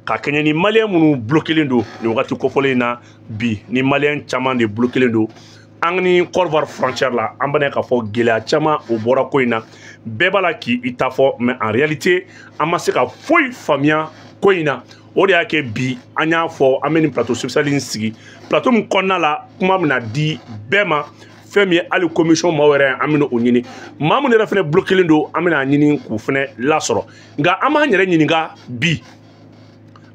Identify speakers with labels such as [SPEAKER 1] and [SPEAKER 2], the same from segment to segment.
[SPEAKER 1] Ka kɛɲɛ ni maliyɛn minnu bloquélen don nin wagati kofɔlen in na bi, ni maliyɛn caman de bloquélen don an ni Côte d'Ivoire frontière la, an bɛna k'a fɔ gɛlɛya caman o bɔra ko in na. Bɛɛ b'a la k'i ta fɔ, mais en réalité an ma se ka foyi faamuya ko in na. O de y'a kɛ bi an y'a fɔ an bɛ nin plateau spécial in sigi, plateau min kɔnɔna la kuma bɛna di bɛɛ ma. Fɛn min ye hali commission maaw yɛrɛ, an bɛna o ɲini. Maa minnu yɛrɛ fɛnɛ bloquélen don, an bɛna ɲini k'u fɛnɛ lasɔrɔ. Nka an b'an yɛrɛ ɲininka bi,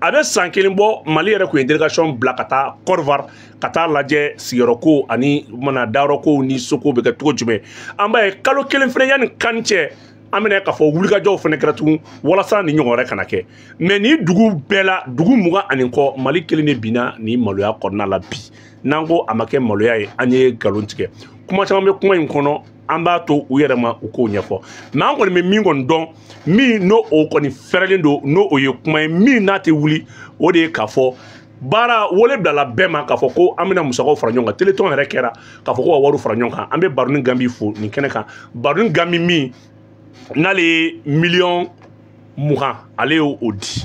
[SPEAKER 1] a bɛ san kelen bɔ, Mali yɛrɛ tun ye délégation bila ka taa Côte d'Ivoire ka taa lajɛ sigiyɔrɔko ani mana dayɔrɔko ni soko bɛ kɛ cogo jumɛn. An b'a ye kalo kelen fɛnɛ yanni kan cɛ, an bɛna k'a fɔ wulikajɔw fɛnɛ kɛra tugun walasa nin ɲɔgɔn wɛrɛ kana kɛ. Mais nin dugu bɛɛ la, dugu 20 ani kɔ, Mali kelen de binna nin maloya kɔnɔna la bi. N'an ko a ma kɛ maloya ye, an ye nkalon tigɛ. Kuma caman bɛ kuma in kɔnɔ, an b'a to u yɛrɛ ma u k'o ɲɛfɔ. Mais an kɔni bɛ min kɔni dɔn, min n'o o kɔni fɛrɛlen don, n'o o ye kuma ye min n'a tɛ wuli, o de ye k'a fɔ baara wele bilala bɛɛ ma k'a fɔ ko an bɛna musakaw fara ɲɔgɔn kan. Téléthon yɛrɛ kɛra k'a fɔ ko ka wariw fara ɲɔgɔn kan. An bɛ Baroni Gambi fo nin kɛnɛ kan. Baroni Gambi min n'ale ye miliyɔn 20, ale y'o di,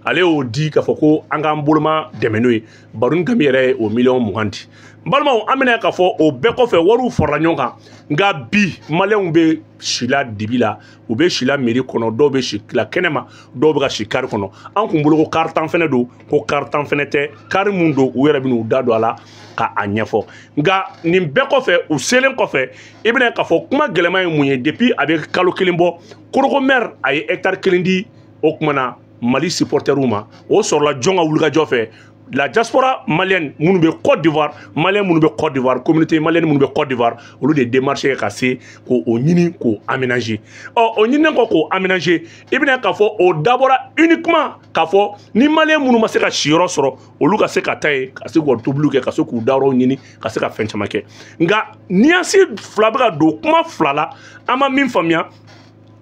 [SPEAKER 1] ale y'o di k'a fɔ ko an k'an boloma dɛmɛ n'o ye. Baroni Gambi yɛrɛ ye o miliyɔn 20 di. N balimaw, an bɛna k'a fɔ o bɛɛ kɔfɛ, wariw farala ɲɔgɔn kan. Nka bi maliyɛnw bɛ si la dibi la, u bɛ si la mairie kɔnɔ, dɔw bɛ si la kɛnɛma, dɔw bɛ ka si car kɔnɔ. An kun bolo ko car 10 fɛnɛ don, ko car 10 fɛnɛ tɛ. Car mun don, u yɛrɛ bɛ n'u da don a la ka a ɲɛfɔ. Nka nin bɛɛ kɔfɛ, u selen kɔfɛ, i bɛna k'a fɔ kuma gɛlɛman ye mun ye? Depuis a bɛ kalo kelen bɔ, Korhogo maire a ye hectare kelen di o kuma na Mali supporteriw ma. O sɔrɔla jɔn ka wulikajɔ fɛ? La diaspora malienne minnu bɛ Côte d'Ivoire, malien minnu bɛ Côte d'Ivoire, communauté malienne minnu bɛ Côte d'Ivoire, olu de démarche kɛ ka se k'o ɲini k'o aménager. Ɔ, o ɲininen kɔ k'o aménager, i bɛna k'a fɔ o dabɔra uniquement k'a fɔ ni malien minnu ma se ka siyɔrɔ sɔrɔ, olu ka se ka taa yen, ka se k'u ka tobiliw kɛ, ka se k'u dayɔrɔw ɲini, ka se ka fɛn caman kɛ. Nka nuance fila bɛ ka don kuma fila la, an ma min faamuya,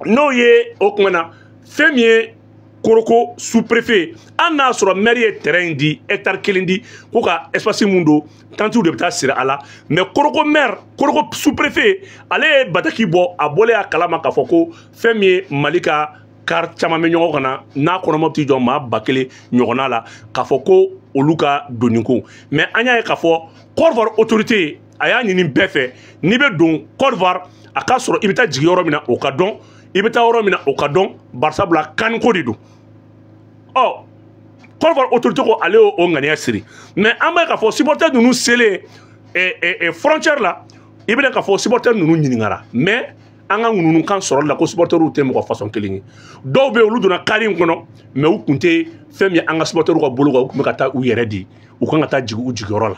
[SPEAKER 1] n'o ye o kuma na fɛn min ye Korhogo sous-préfet, hali n'a sɔrɔ maire ye terrain in di, hectare kelen di, ko ka espace mun don, tentes de bɛ taa siri a la. Mais Korhogo maire, Korhogo sous-préfet, ale ye bataki bɔ. A bɔlen a kalama k'a fɔ ko fɛn min ye Mali ka car caman bɛ ɲɔgɔn kan na, n'a kɔnɔma t'i jɔ maa 1000 ɲɔgɔnna la, k'a fɔ ko olu ka doni ko. Mais an y'a ye k'a fɔ Côte d'Ivoire autorité a y'a ɲini bɛɛ fɛ, n'i bɛ don Côte d'Ivoire, a k'a sɔrɔ i bɛ taa jigin yɔrɔ min na, o ka dɔn, i bɛ taa yɔrɔ min na, o ka dɔn, barisabula kaniko de don. Ɔ, Côte d'Ivoire autorité ko ale y'o ŋaniya siri. Mais an b'a ye k'a fɔ supporter ninnu selen frontière la, i bɛna k'a fɔ supporter ninnu ɲininkara. Mais an ka ŋununukan sɔrɔli la ko supporteriw tɛ mɔgɔ façon kelen ye. Dɔw bɛ yen, olu donna car in kɔnɔ, mais u kun tɛ fɛn min ye an ka supporteriw ka bolo kan, u kun bɛ ka taa u yɛrɛ di, u kan ka taa jigin u jigiyɔrɔ la.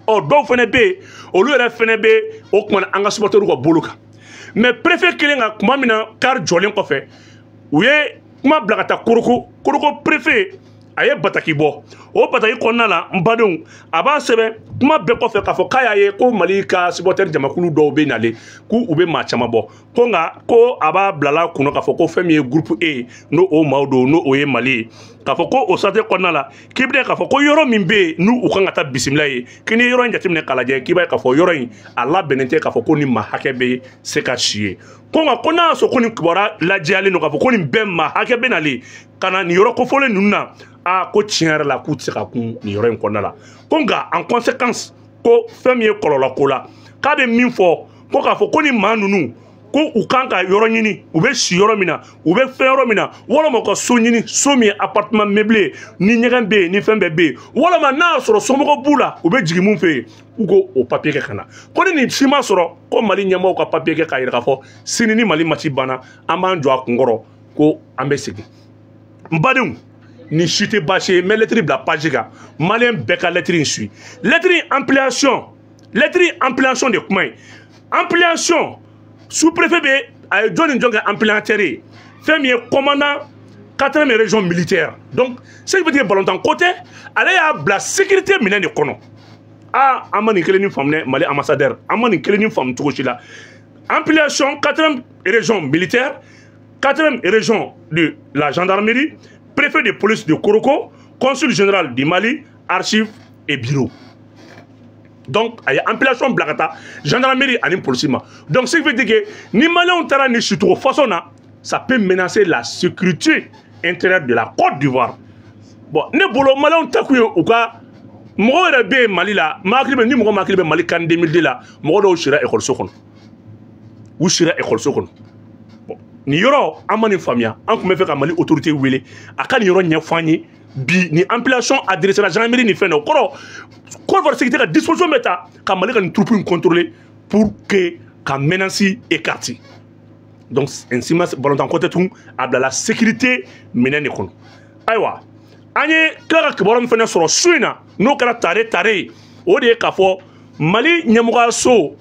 [SPEAKER 1] Ɔ, dɔw fana bɛ yen, olu yɛrɛ fana bɛ o kuma na an ka supporteriw ka bolo kan. Mais préfet kelen ka kuma min na, car jɔlen kɔfɛ, u ye kuma bila ka taa Korhogo. Korhogo préfet a ye bataki bɔ. O bataki kɔnɔna la, n badenw, a b'a sɛbɛn kuma bɛɛ kɔfɛ k'a fɔ k'a y'a ye ko Mali ka supporter jamakulu dɔw bɛ nalen, k'u u bɛ maa caman bɔ, ko nka ko a b'a bilala kunna k'a fɔ ko fɛn min ye groupe E, n'o o maaw don, n'o o ye Mali ye, k'a fɔ ko o sate kɔnɔna la, k'i bɛna k'a fɔ ko yɔrɔ min bɛ yen n'u u kan ka taa bisimila ye, k'i ni yɔrɔ in jateminɛ k'a lajɛ, k'i b'a ye k'a fɔ yɔrɔ in a labɛnnen tɛ k'a fɔ ko ni maa hakɛ bɛ se ka si ye. Ko nka ko n'a y'a sɔrɔ ko nin kibaruya lajɛyalen don k'a fɔ ko nin bɛɛ maa hakɛ bɛ nalen ka na nin yɔrɔ kofɔlen ninnu na, aa, ko tiɲɛ yɛrɛ la k'u tɛ se ka kun nin yɔrɔ in kɔnɔna la. Ko nka en conséquence, ko fɛn min ye kɔlɔlɔ ko la, k'a bɛ min fɔ, ko k'a fɔ ko ni maa ninnu ko u kan ka yɔrɔ ɲini, u bɛ si yɔrɔ min na, u bɛ fɛn yɔrɔ min na, walima u ka so ɲini, so min ye appartement meublé, ni ɲɛgɛn bɛ yen, ni fɛn bɛɛ bɛ yen, walima n'a y'a sɔrɔ somɔgɔw b'u la, u bɛ jigin mun fɛ yen, k'u ko o papier kɛ ka na. Ko ni nin si ma sɔrɔ, ko Mali ɲɛmɔgɔw ka papier kɛ k'a yira k'a fɔ sini ni Mali match banna, an b'an jɔ a kunkɔrɔ ko an bɛ segin. N badenw, nin si tɛ baasi ye. N bɛ lettre bila page kan, maliyɛn bɛɛ ka lettre in suit. Lettre in ampliation, lettre in ampliation de kuma ye. Ampliation, sous-préfet bɛ a ye jɔn ni jɔn kɛ ampliataire ye? Fɛn min ye commandant quatrième région militaire. Donc ce qui veut dire balontan ko tɛ, ale y'a bila sécurité minɛn de kɔnɔ. Aa, an ma nin kelen ni faamu dɛ. Mali ambassadeur, an ma nin kelen ni faamu cogo si la. Ampliation, quatrième région militaire, quatrième région de la gendarmerie, préfet de police de Korhogo, consul général du Mali, archives et bureau. Donc a ye ampliation bila ka taa gendarmerie ani police ma. Donc ce qui veut dire que ni maliyɛnw taara nin sicogo façon na, ça peut menacer la sécurité intérieure de la Côte d'Ivoire. Bon, ne bolo maliyɛnw ta kun ye u ka mɔgɔw yɛrɛ bɛ yen Mali la, maa hakili bɛ ni mɔgɔ ma hakili bɛ Mali CAN 2002 la, mɔgɔ dɔw sira ekɔliso kɔnɔ, u sira ekɔliso kɔnɔ. Bon, nin yɔrɔ an ma nin faamuya, an tun bɛ fɛ ka Mali autorité wele a ka nin yɔrɔ ɲɛfɔ an ye bi. Nin ampliation adressé la gendarmerie ni fɛn dɔ kɔrɔ, Côte d'Ivoire sécurité ka disposition bɛ ta ka Mali ka nin troupe in contrôler pour que ka menace écarter. Donc ainsi ma balontan ko tɛ tun, a bilala sécurité minɛn de kɔnɔ. Ayiwa, an ye tila ka kibaruya min fana sɔrɔ su in na, n'o kɛra tare tare ye, o de ye k'a fɔ Mali ɲɛmɔgɔyaso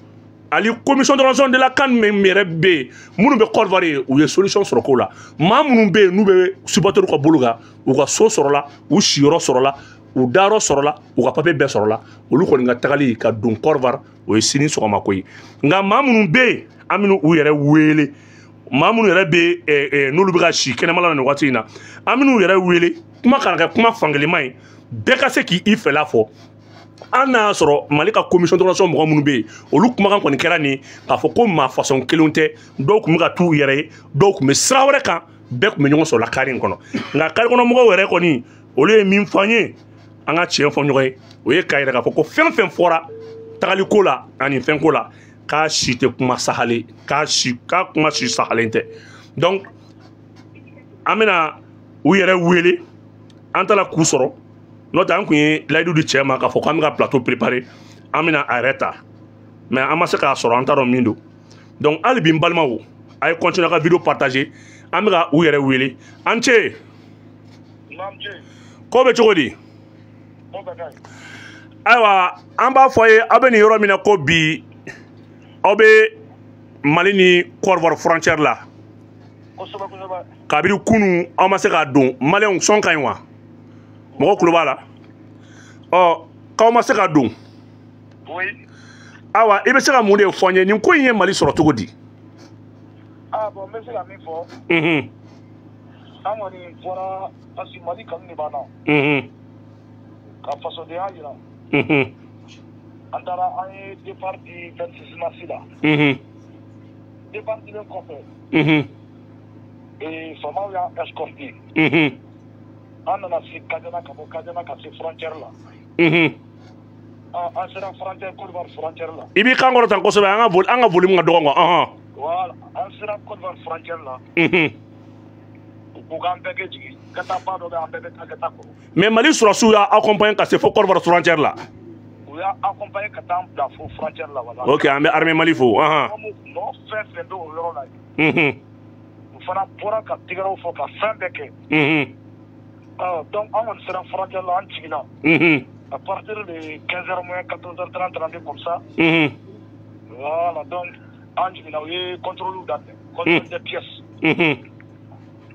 [SPEAKER 1] ani commission d'organisation de la CAN min yɛrɛ bɛ yen, minnu bɛ Côte d'Ivoire ye, u ye solution sɔrɔ ko la. Maa minnu bɛ yen n'u bɛ supporters ka bolo kan, u ka so sɔrɔla, u siyɔrɔ sɔrɔla, u dayɔrɔ sɔrɔla, u ka papier bɛɛ sɔrɔla. Olu kɔni ka tagali ka don Côte d'Ivoire, o ye sini sɔgɔma ko ye. Nka maa minnu bɛ yen, an bɛna u yɛrɛ wele, maa minnu yɛrɛ bɛ n'olu bɛ ka si kɛnɛmala la nin waati in na, an bɛn'u yɛrɛ wele. Kuma kana kɛ kuma fankelenma ye, bɛɛ ka se k'i fɛla fɔ. An n'a y'a sɔrɔ Mali ka commission d'organisation mɔgɔ minnu bɛ yen, olu kumakan kɔni kɛra nin k'a fɔ ko maa fasɔn kelenw tɛ, dɔw tun bɛ ka t'u yɛrɛ ye, dɔw tun bɛ sira wɛrɛ kan, bɛɛ tun bɛ ɲɔgɔn sɔrɔ la kari in kɔnɔ. Nka kari kɔnɔ mɔgɔw yɛrɛ kɔni, olu ye min fɔ an ye, an ka tiɲɛ fɔ ɲɔgɔn ye, o ye k'a yira k'a fɔ ko fɛn fɛn fɔra tagaliko la ani fɛnko la, k'a si tɛ kuma sahalen, k'a si k'a kuma si sahalen tɛ. Donc an bɛna u yɛrɛ wele, an taara k'u sɔrɔ, n'o tɛ an kun ye layidu di cɛ ma k'a fɔ k'an bɛ ka plateau préparer, an bɛna a yɛrɛ ta, mais an ma se k'a sɔrɔ, an t'a dɔn min don. Donc hali bi n balimaw, a ye continuer ka vidéo partager, an bɛ ka u yɛrɛ wele. An ce, ko bɛ cogo di? Ayiwa, an b'a fɔ a ye, aw bɛ nin yɔrɔ min na ko bi, aw bɛ Mali ni Côte d'Ivoire frontière la. Kabini kunu aw ma se k'a don. Maliyɛnw sɔn ka ɲi wa? Mɔgɔ kulo b'a la. Ɔ, k'aw ma se ka don. Ayiwa, i bɛ se ka mun de fɔ n ye, nin ko in ye Mali sɔrɔ cogo di?
[SPEAKER 2] Ah bon, n bɛ se ka min fɔ. An kɔni bɔra parce que Mali kanu de b'an na. Ka fasodenya jira. An taara, an ye départ di 26 mars la. Départ dilen kɔfɛ, faamaw y'an escorté. An nana se Kadiana, ka bɔ Kadiana ka se frontière la. An sera frontière, Côte d'Ivoire frontière la.
[SPEAKER 1] I b'i kan kɔrɔta kosɛbɛ, an ka volume ka dɔgɔ quoi.
[SPEAKER 2] Voilà, an sera Côte d'Ivoire frontière la. U ko k'an bɛɛ kɛ jigin, ka taa ba dɔ bɛ, an bɛɛ bɛ taa ka taa kɔrɔ.
[SPEAKER 1] Mais Mali sɔrɔsiw y'a accompagné ka se fo Côte d'Ivoire frontière la.
[SPEAKER 2] U y'a accompagné ka taa an bila fo frontière la, voilà.
[SPEAKER 1] Ok, an bɛ armée Mali fo.
[SPEAKER 2] Mɔgɔ fɛn fɛn bɛ o yɔrɔ la yen, u fana bɔra ka tigɛrɛw fɔ ka fɛn bɛɛ kɛ. Donc an kɔni sera frontière la, an jiginna. À partir de 15h moins 14h30 30 comme ça. Voilà, donc an jiginna, u ye contrôle daminɛ, contrôle des pièces.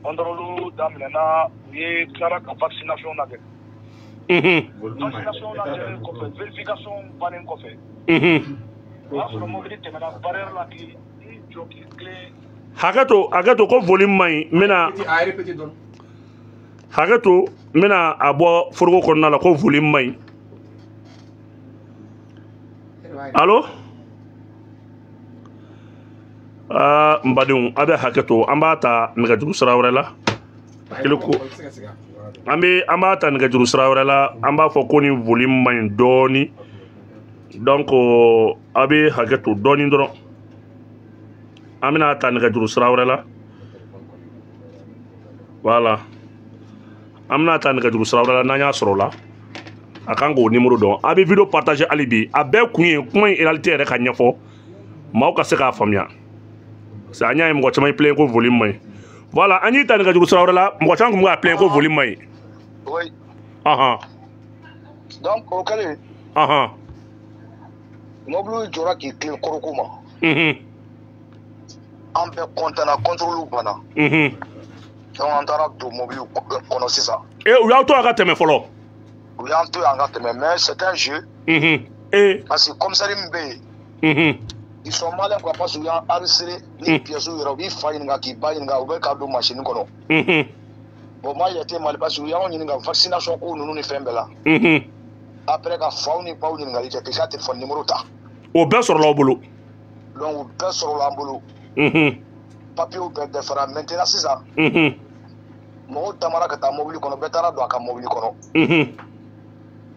[SPEAKER 2] Contrôle daminɛna, u ye tilara ka vaccination lajɛ. Vaccination lajɛlen kɔfɛ, vérification bannen kɔfɛ, o y'a sɔrɔ mobili tɛmɛna barrière la k'i jɔ k'i tilen.
[SPEAKER 1] Hakɛ to, hakɛ to, ko volume man ɲi, n bɛna hakɛ to, n bɛna a bɔ foroko kɔnɔna la, ko volume man ɲi. Allo, aa n badenw, a bɛ hakɛ to, an b'a ta nɛgɛjuru sira wɛrɛ la. Kelen ko an bɛ, an b'a ta nɛgɛjuru sira wɛrɛ la, an b'a fɔ ko nin volume man ɲi dɔɔni, donc a bɛ hakɛ to dɔɔni dɔrɔn, an bɛna ta nɛgɛjuru sira wɛrɛ la. Voilà, an bɛna ta nɛgɛjuru sira wɛrɛ la, n'an y'a sɔrɔ o la, a kan k'o numéro dɔn. A bɛ vidéo partager hali bi, a bɛɛ kun ye kuma in réalité yɛrɛ ka ɲɛfɔ maaw ka se k'a faamuya. Parce que an y'a ye mɔgɔ caman ye plaint ko volume man ɲi. Voilà, an y'i ta nɛgɛjuru sira wɛrɛ la, mɔgɔ caman tun bɛ ka plaint ko volume man ɲi.
[SPEAKER 2] Oui. Donc o kɛlen, mobili jɔra k'i tilen Korhogo ma. An bɛɛ content na, contrôle banna. Donc an taara don mobili kɔnɔ sisan.
[SPEAKER 1] E, u y'aw to a ka tɛmɛ fɔlɔ?
[SPEAKER 2] U y'an to yen an ka tɛmɛ, mais c'est un jeu. Parce que commissaire min bɛ yen, ils sont malins quoi, parce que u y'an enregistré ni pièces yɛrɛ, u b'i fa ɲininka k'i ba ɲininka, u bɛ k'a don machine kɔnɔ. Bon, moi j'ai été mal parce que u y'anw ɲininka vaccination ko ninnu ni fɛn bɛɛ la. Après ka faw ni baw ɲininkali kɛ k'i ka téléphone numéro ta.
[SPEAKER 1] O bɛɛ sɔrɔla aw bolo?
[SPEAKER 2] Donc o bɛɛ sɔrɔla an bolo. Papiers bɛɛ dafara maintenant sisan. Mɔgɔw tamara ka taa mobili kɔnɔ, bɛɛ taara don a ka mobili kɔnɔ.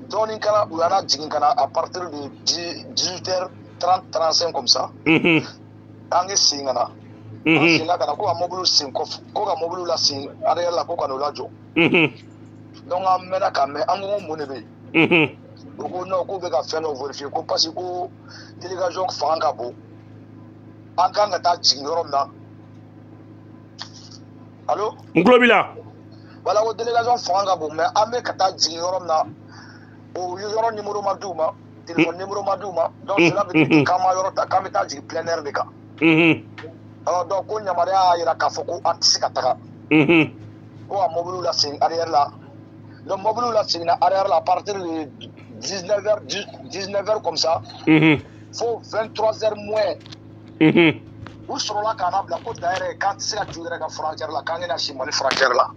[SPEAKER 2] Dɔɔnin kɛra, u y'an jigin ka na à partir de 18h30, 35 comme ça. An ye segin ka na. An seginna ka na ko ka mobili sen kɔfɛ, ko ka mobili la sen arrière la, ko ka n'o lajɔ. Donc an mɛnna ka mɛn, an ko mun de bɛ yen? U ko non, k'u bɛ ka fɛn dɔ vérifier, ko parce que ko délégation fanga ka bon. An kan ka taa jigin yɔrɔ min na. Allo?
[SPEAKER 1] N tulo b'i la.
[SPEAKER 2] Voilà, ko délégation fanga ka bon, mais an bɛ ka taa jigin yɔrɔ min na, o yɔrɔ numéro ma d'u ma, téléphone numéro ma d'u ma. Donc cela veut dire k'an ma yɔrɔ ta, k'an bɛ taa jigin plein air de kan. Alors donc ko yamaruya y'a jira k'a fɔ ko an tɛ se ka taga. Ko ka mobili la segin arrière la. Donc mobili la seginna arrière la à partir de 19h, 19h comme ça. Fo 23h moins. U sɔrɔla k'an labila ko d'ailleurs k'an tɛ se ka jigin yɛrɛ ka frontière la, k'an bɛna si Mali frontière la.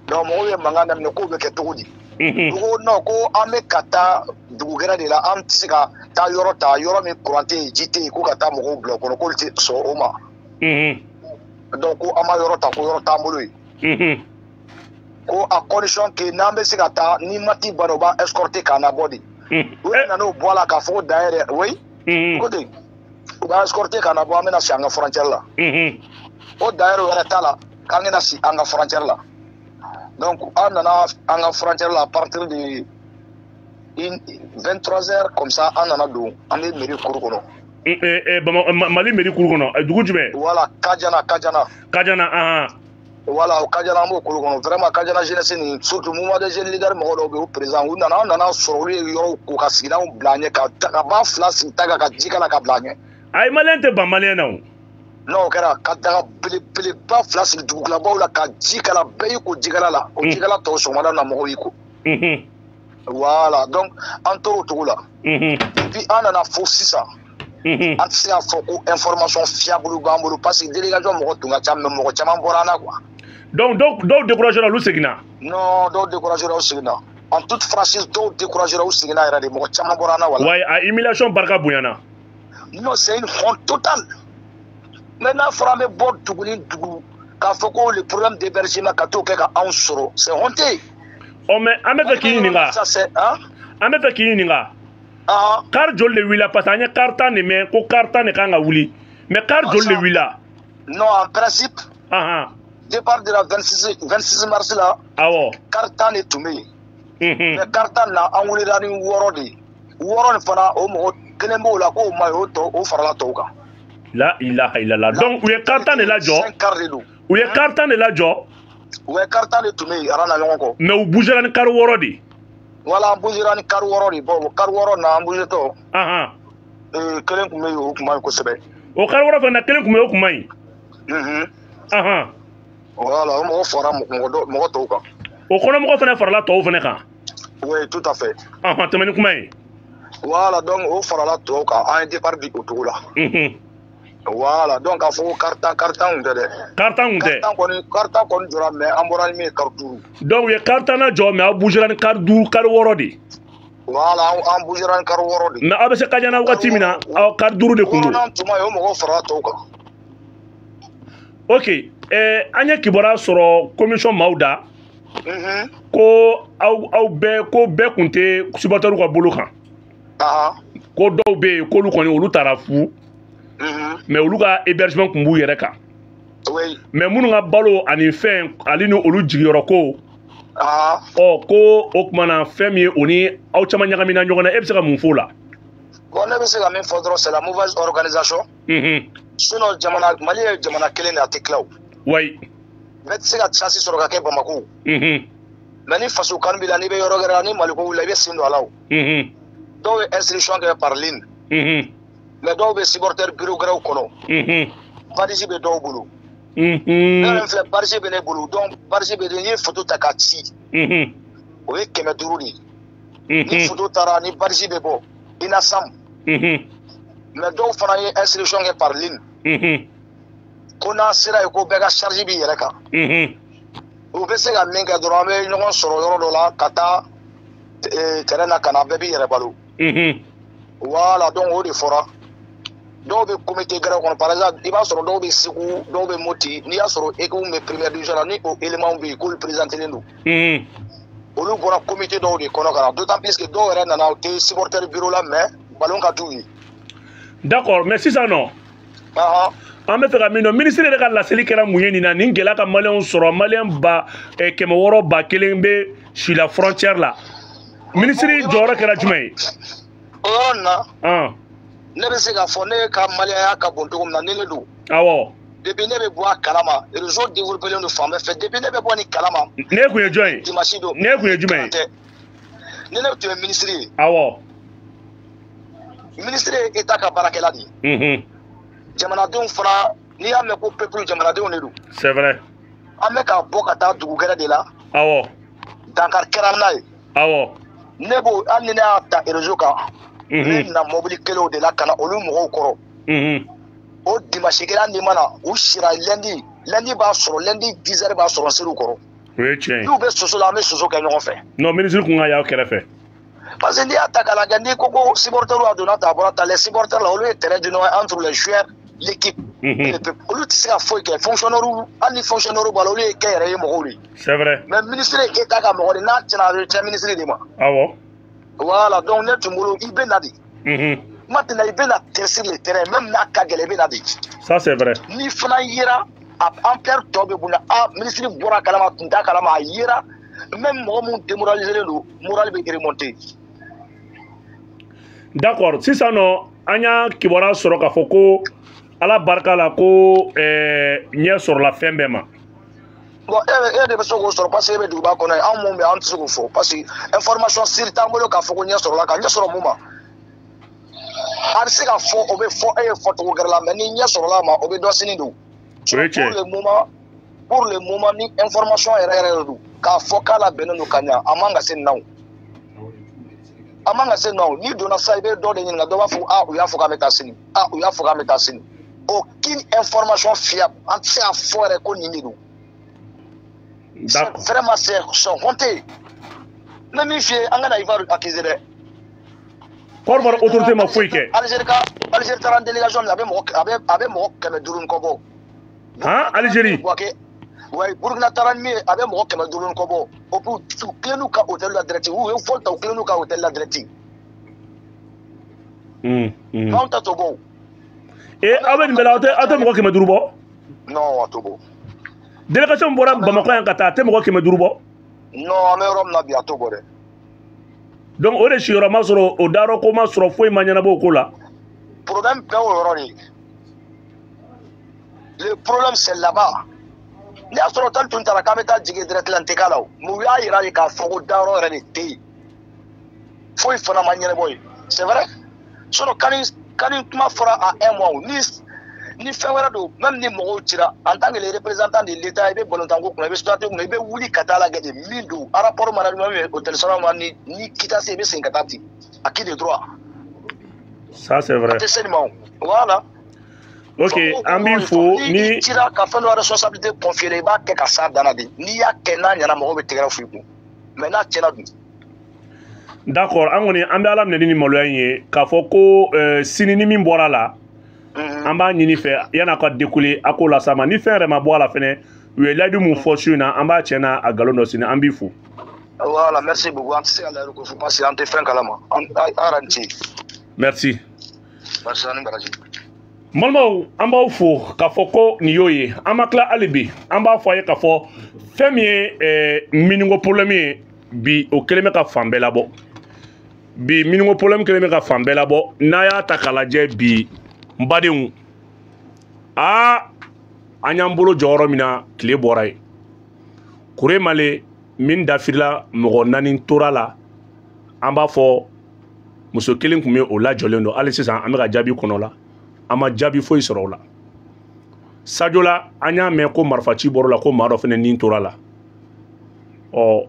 [SPEAKER 2] Donc mɔgɔw ye mankan daminɛ k'o bɛ kɛ cogo di? U ko non, ko an bɛ ka taa dugu gɛrɛ de la, an tɛ se ka taa yɔrɔ ta, yɔrɔ min courant tɛ yen, ji tɛ yen, ko ka taa mɔgɔw bila o kɔnɔ, k'olu tɛ sɔn o ma. Donc ko an ma yɔrɔ ta, ko yɔrɔ t'an bolo yen. Ko à condition que n'an bɛ se ka taa, ni mati banna, u b'an escorter k'an labɔ de. U yɛrɛ nan'o bɔ a la k'a fɔ ko d'ailleurs, oui, ko ten, u b'an escorter k'an labɔ, an bɛna si an ka frontière la. O d'ailleurs o yɛrɛ t'a la, k'an bɛna si an ka frontière la. Donc an nana an ka frontière la à partir de 23h comme ça, an nana don an bɛ mairie cour kɔnɔ.
[SPEAKER 1] Mali mairie cour kɔnɔ, dugu jumɛn?
[SPEAKER 2] Voilà, Kajana, Kajana.
[SPEAKER 1] Kajana, ahan.
[SPEAKER 2] Voilà, o Kajana, an b'o cour kɔnɔ. Vraiment Kajana jeunesse nin, surtout mouvement des jeunes leaders mɔgɔ dɔw bɛ yen, o président, u nana, an nana sɔrɔ olu ye yɔrɔw ko ka sigilanw bila an ɲɛ, ka dagaba 2 sigi ta kan, ka ji k'a la ka bila an ɲɛ.
[SPEAKER 1] Ayi, maliyɛn tɛ ban maliyɛn na o.
[SPEAKER 2] Non, o kɛra ka daga belebeleba 2 sigi dugutigilabaw la, ka ji k'a la, bɛɛ y'i ko jikala la. O jikala tɔ sɔgɔmada na mɔgɔw y'i ko. Voilà, donc an tor'o cogo la. Et puis an nana fo sisan. An tɛ se k'a fɔ ko information fiable b'an bolo, parce que délégation mɔgɔ tun ka ca, mais mɔgɔ caman bɔra an na quoi.
[SPEAKER 1] Donc dɔw découragé la, olu seginna.
[SPEAKER 2] Non, dɔw découragé la, u seginna. En toute franchise, dɔw découragé la, u seginna yɛrɛ de, mɔgɔ caman bɔra an na wala.
[SPEAKER 1] Ouais, a humiliation barika bonyana.
[SPEAKER 2] Non, c'est une honte totale. Mais n'a fɔra an bɛ bɔ dugu ni dugu k'a fɔ ko le problème d'hébergement ka t'o kɛ ka anw sɔrɔ, c'est honteux.
[SPEAKER 1] Ɔ mais an bɛ fɛ k'i ɲininka.
[SPEAKER 2] Ça c'est hein?
[SPEAKER 1] An bɛ fɛ k'i ɲininka. Car joli de wulila, parce que an ye car 10 de mɛn ko car 10 de kan ka wuli, mais car joli de wulila?
[SPEAKER 2] Non, en principe. Départ de la 26 mars la.
[SPEAKER 1] Awɔ.
[SPEAKER 2] Car 10 de tun bɛ yen. Mais car 10 na, an wulila ni 6 de ye. 6 nin fana, o mɔgɔ kelen b'o la k'o ma ɲi, o tɔ o farala tɔw kan.
[SPEAKER 1] La ilaha illallah. Donc u ye car 10 de lajɔ.
[SPEAKER 2] 5 car de don.
[SPEAKER 1] U ye car 10 de lajɔ.
[SPEAKER 2] U ye car 10 de tun bɛ yen, aran na ɲɔgɔn kɔ.
[SPEAKER 1] Mais u bougera ni car 6 de.
[SPEAKER 2] Voilà, an bougera ni car 6 de. Bon, car 6 na, an bougetɔ. Kelen tun bɛ yen, o tun man ɲi kosɛbɛ.
[SPEAKER 1] O car 6 fana na, kelen tun bɛ yen, o tun man ɲi.
[SPEAKER 2] Voilà, o mɔgɔ fara mɔgɔ tɔw kan.
[SPEAKER 1] O kɔnɔmɔgɔ fana farala tɔw fana kan.
[SPEAKER 2] Oui, tout à fait.
[SPEAKER 1] Tɛmɛ ni kuma ye.
[SPEAKER 2] Voilà, donc o farala tɔw kan, an ye départ di o cogo la. Voilà, donc k'a fɔ ko car 10, car 10 kun tɛ dɛ.
[SPEAKER 1] Car 10 kun tɛ.
[SPEAKER 2] Car 10 kɔni jɔra, mais an bɔra ni min ye, car 5.
[SPEAKER 1] Donc u ye car 10 lajɔ, mais aw bougera ni car 5, car 6 de.
[SPEAKER 2] Voilà, an bougera ni car 6 de.
[SPEAKER 1] Mais aw bɛ se Kajana wagati min na, aw car 5 de kun don.
[SPEAKER 2] Wɔɔrɔnan tun ma yen, o mɔgɔw farala tɔw kan.
[SPEAKER 1] Ok, an ye kibaruya sɔrɔ commission maaw da. Ko aw bɛɛ, ko bɛɛ kun tɛ supporters ka bolo kan. Ko dɔw bɛ yen, k'olu kɔni olu taara fu. Mais olu ka hébergement kun b'u yɛrɛ kan. Mais minnu ka balo ani fɛn ale ni olu jigiyɔrɔ ko. Ɔ ko o tuma na fɛn min ye o ni aw caman ɲagamina ɲɔgɔn na, e bɛ se ka mun f'o la?
[SPEAKER 2] Bon, ne bɛ se ka min fɔ dɔrɔn, c'est la mauvaise organisation. Sinon jamana Mali ye jamana kelen de, a tɛ tila o.
[SPEAKER 1] Oui.
[SPEAKER 2] Bɛɛ tɛ se ka chance sɔrɔ ka kɛ Bamako. Mais ni faso kanu b'i la, n'i bɛ yɔrɔ wɛrɛ la, ni Maliko wulila, i bɛ sen don a la o. Dɔw ye inscription kɛ par ligne. Mais dɔw bɛ supporter bureau wɛrɛw kɔnɔ. Badge bɛ dɔw bolo. Ne yɛrɛ filɛ, badge bɛ ne bolo, donc badge bɛ n'i ye photo ta k'a ci. O ye 500 de ye. Ni photo taara, ni badge bɛ bɔ INASAM. Mais dɔw fana ye inscription kɛ par ligne. Ko n'an sera yen, ko bɛɛ ka charge b'i yɛrɛ kan. U bɛ se ka min kɛ dɔrɔn, an bɛ ɲɔgɔn sɔrɔ yɔrɔ dɔ la ka taa terrain na ka na, bɛɛ b'i yɛrɛ balo. Voilà, donc o de fɔra. Dɔw bɛ comité gɛrɛ kɔnɔ, par exemple i b'a sɔrɔ dɔw bɛ Segu, dɔw bɛ Moti. N'i y'a sɔrɔ équipe bɛ première division la, ni o élément bɛ yen k'olu présenté don, olu bɔra comité dɔw de kɔnɔ ka na, d'autant plus que dɔw yɛrɛ nana, u tɛ supporter bureau la, mais ballon ka d'u ye.
[SPEAKER 1] D'accord, mais sisan nɔ, an bɛ fɛ ka min dɔn, ministre yɛrɛ ka laseli kɛra mun ye nin na? Nin gɛlɛya ka maliyɛnw sɔrɔ, maliyɛn 600 1,000 bɛ sur la frontière la, ministre jɔyɔrɔ kɛra jumɛn ye?
[SPEAKER 2] O yɔrɔ nin na, ne bɛ se k'a fɔ ne ka maliyɛnya ka bon cogo min na, ni ne don.
[SPEAKER 1] Awɔ.
[SPEAKER 2] Depuis ne bɛ bɔ a kalama, réseau développé don fan bɛɛ fɛ, depuis ne bɛ bɔ nin kalama.
[SPEAKER 1] Ne kun ye jɔn ye?
[SPEAKER 2] Dimanche don.
[SPEAKER 1] Ne kun ye jumɛn ye?
[SPEAKER 2] Ni ne tun ye ministre ye.
[SPEAKER 1] Awɔ.
[SPEAKER 2] Ministre ye État ka baarakɛla de ye. Jamanadenw fana, n'i y'a mɛn ko peuple, jamanadenw de don.
[SPEAKER 1] C'est vrai.
[SPEAKER 2] An bɛ ka bɔ ka taa dugu gɛrɛ de la.
[SPEAKER 1] Awɔ.
[SPEAKER 2] Dankari kɛra n'a ye.
[SPEAKER 1] Awɔ.
[SPEAKER 2] Ne b'o, hali ni ne y'a ta réseau kan. Ne na mobili kelenw de la ka na olu mɔgɔw kɔrɔ. O dimanche kelen ni mana u sira lundi, lundi b'a sɔrɔ, lundi 10 heures b'a sɔrɔ n ser'u kɔrɔ.
[SPEAKER 1] O ye tiɲɛ ye.
[SPEAKER 2] N'u bɛ soso la, an bɛ soso kɛ ɲɔgɔn fɛ.
[SPEAKER 1] Non, ministre kun ka y'aw kɛrɛfɛ.
[SPEAKER 2] Parce que n'i y'a ta k'a lajɛ, n'i ko ko supporter a donna tan, a bɔra tan, les supporters la, olu ye terrain di ɲɔgɔn entre les joueurs, l'équipe. Olu tɛ se ka foyi kɛ. Fonctionnaire, hali ni fonctionnaire b'a la, olu ye kɛnyɛrɛye ye mɔgɔw de ye.
[SPEAKER 1] C'est vrai.
[SPEAKER 2] Mais ministre ye État ka mɔgɔ de, n'a tiɲɛna, a bɛ tiɲɛ ministre de ma.
[SPEAKER 1] Awɔ.
[SPEAKER 2] Voilà, donc ne tun bolo, i bɛ na de. Maintenant, i bɛ na sur le terrain, même n'a ka gɛlɛn, i bɛ na de.
[SPEAKER 1] Ça c'est vrai.
[SPEAKER 2] Ni fana yera, a ampleur tɔ bɛ bonya, a ministre bɔra a kalama, tun t'a kalama, a yera, même mɔgɔ mun démoralisé don, moral bɛ remonter.
[SPEAKER 1] D'accord, sisan nɔ, an y'a kibaruya sɔrɔ k'a fɔ ko Ala barika la, ko ɲɛ sɔrɔla fɛn bɛɛ ma.
[SPEAKER 2] Bon, e de bɛ se k'o sɔrɔ parce que e bɛ duguba kɔnɔ yen. Anw mun bɛ, an tɛ se k'o fɔ parce que information sûre t'an bolo k'a fɔ ko ɲɛ sɔrɔla ka ɲɛ sɔrɔ mun ma. A bɛ se ka fɔ, o bɛ fɔ e ye fɔcogo gɛrɛ la, mais ni ɲɛ sɔrɔla a ma, o bɛ dɔn sini don.
[SPEAKER 1] O ye tiɲɛ ye.
[SPEAKER 2] Pour le moment, ni information yɛrɛ yɛrɛ de don k'a fɔ k'a labɛnnen don ka ɲa, a man ka se nin na o. A man ka se nin na o. N'i donna sisan, i bɛ dɔ de ɲininka, dɔ b'a fɔ a u y'a fɔ k'an bɛ taa sini, a u y'a fɔ k'an bɛ taa sini. Aucune information fiable, an tɛ se k'a fɔ yɛrɛ ko nin de don.
[SPEAKER 1] D'accord.
[SPEAKER 2] Vraiment, c'est honteux. Ne min f'i ye, an kana Ivoire accuser dɛ.
[SPEAKER 1] Côte d'Ivoire autorité ma foyi kɛ.
[SPEAKER 2] Algérie ka, Algérie taara délégation min, a bɛ mɔgɔ 500 ni kɔ bɔ.
[SPEAKER 1] Han, Algérie.
[SPEAKER 2] Ouais, Burkina taara ni min ye, a bɛ mɔgɔ 500 ni kɔ bɔ. O puis u tilen n'u ka hôtel la direct, u ye vol ta, u tilen n'u ka hôtel la direct. Anw ta t'o bɔ o.
[SPEAKER 1] E aw bɛ nin bɛɛ la, aw tɛ mɔgɔ 500 bɔ?
[SPEAKER 2] Non, a t'o bɔ.
[SPEAKER 1] Délégation bɔra Bamakɔ yan ka taa, a tɛ mɔgɔ 500 bɔ?
[SPEAKER 2] Non, an bɛ yɔrɔ min na bi, a t'o bɔ dɛ.
[SPEAKER 1] Donc o de sigiyɔrɔ ma sɔrɔ, o dayɔrɔ ko ma sɔrɔ, foyi ma ɲɛnabɔ o ko la.
[SPEAKER 2] Problème bɛɛ o yɔrɔ de ye. Le problème, c'est là-bas. N'i y'a sɔrɔ hôtel tun taara k'an bɛ taa jigin direct la, n tɛ k'a la o. Mais u y'a yira de k'a fɔ ko dayɔrɔ yɛrɛ de tɛ yen. Foyi fana ma ɲɛnabɔ yen. C'est vrai. Sinon kani kuma fɔra à un mois o. Ni fɛn wɛrɛ don, même ni mɔgɔw cira, en tant que les représentants de l'État, i bɛ balontan ko kunna, i bɛ situation kunna, i bɛ wuli ka taa lajɛ de min don. Rapport mana di ma, hôtel sara ma, ni kita se, i bɛ segin ka taa ten. À qui de droit?
[SPEAKER 1] Ça c'est vrai.
[SPEAKER 2] A tɛ se nin ma o. Voilà.
[SPEAKER 1] Ok, an b'i fo.
[SPEAKER 2] Ni cira ka fɛn dɔ responsabilité confier, i b'a kɛ ka s'a dan na de. N'i y'a kɛ n'a ɲɛna, mɔgɔw bɛ tɛgɛrɛ f'i kun. Mais n'a tiɲɛna dun?
[SPEAKER 1] D'accord, an kɔni an bɛ Ala minɛ ni maloya in ye k'a fɔ ko sini ni min bɔra la, an b'a ɲini fɛ yan'a ka décoller, a k'o las'a ma. Ni fɛn yɛrɛ ma bɔ a la fɛnɛ, u ye layidu mun fɔ su in na, an b'a tiɲɛ n'a a nkalon dɔ sini. An b'i fo.
[SPEAKER 2] Voilà, merci beaucoup. An tɛ se ka layidu ko fɔ parce que an tɛ fɛn kalama. An a yɛrɛ ni ce.
[SPEAKER 1] Merci.
[SPEAKER 2] Merci ani baraji.
[SPEAKER 1] N balimaw, an b'aw fo k'a fɔ ko nin y'o ye. An ma tila hali bi, an b'a fɔ a ye k'a fɔ fɛn min ye miniko problème ye bi, o kɛlen bɛ ka fan bɛɛ labɔ bi. Miniko problème kɛlen bɛ ka fan bɛɛ labɔ. N'a y'a ta k'a lajɛ bi, n badenw, aa an y'an bolo jɔyɔrɔ min na, tile bɔra yen. Kourémalé min dafirila, mɔgɔ 4 tora la. An b'a fɔ muso kelen tun bɛ o lajɔlen don, hali sisan an bɛ ka jaabi kɔnɔ la, an ma jaabi foyi sɔrɔ o la. Sadio la, an y'a mɛn ko marifaci bɔr'o la, ko maa dɔ fana nin tora la. Ɔ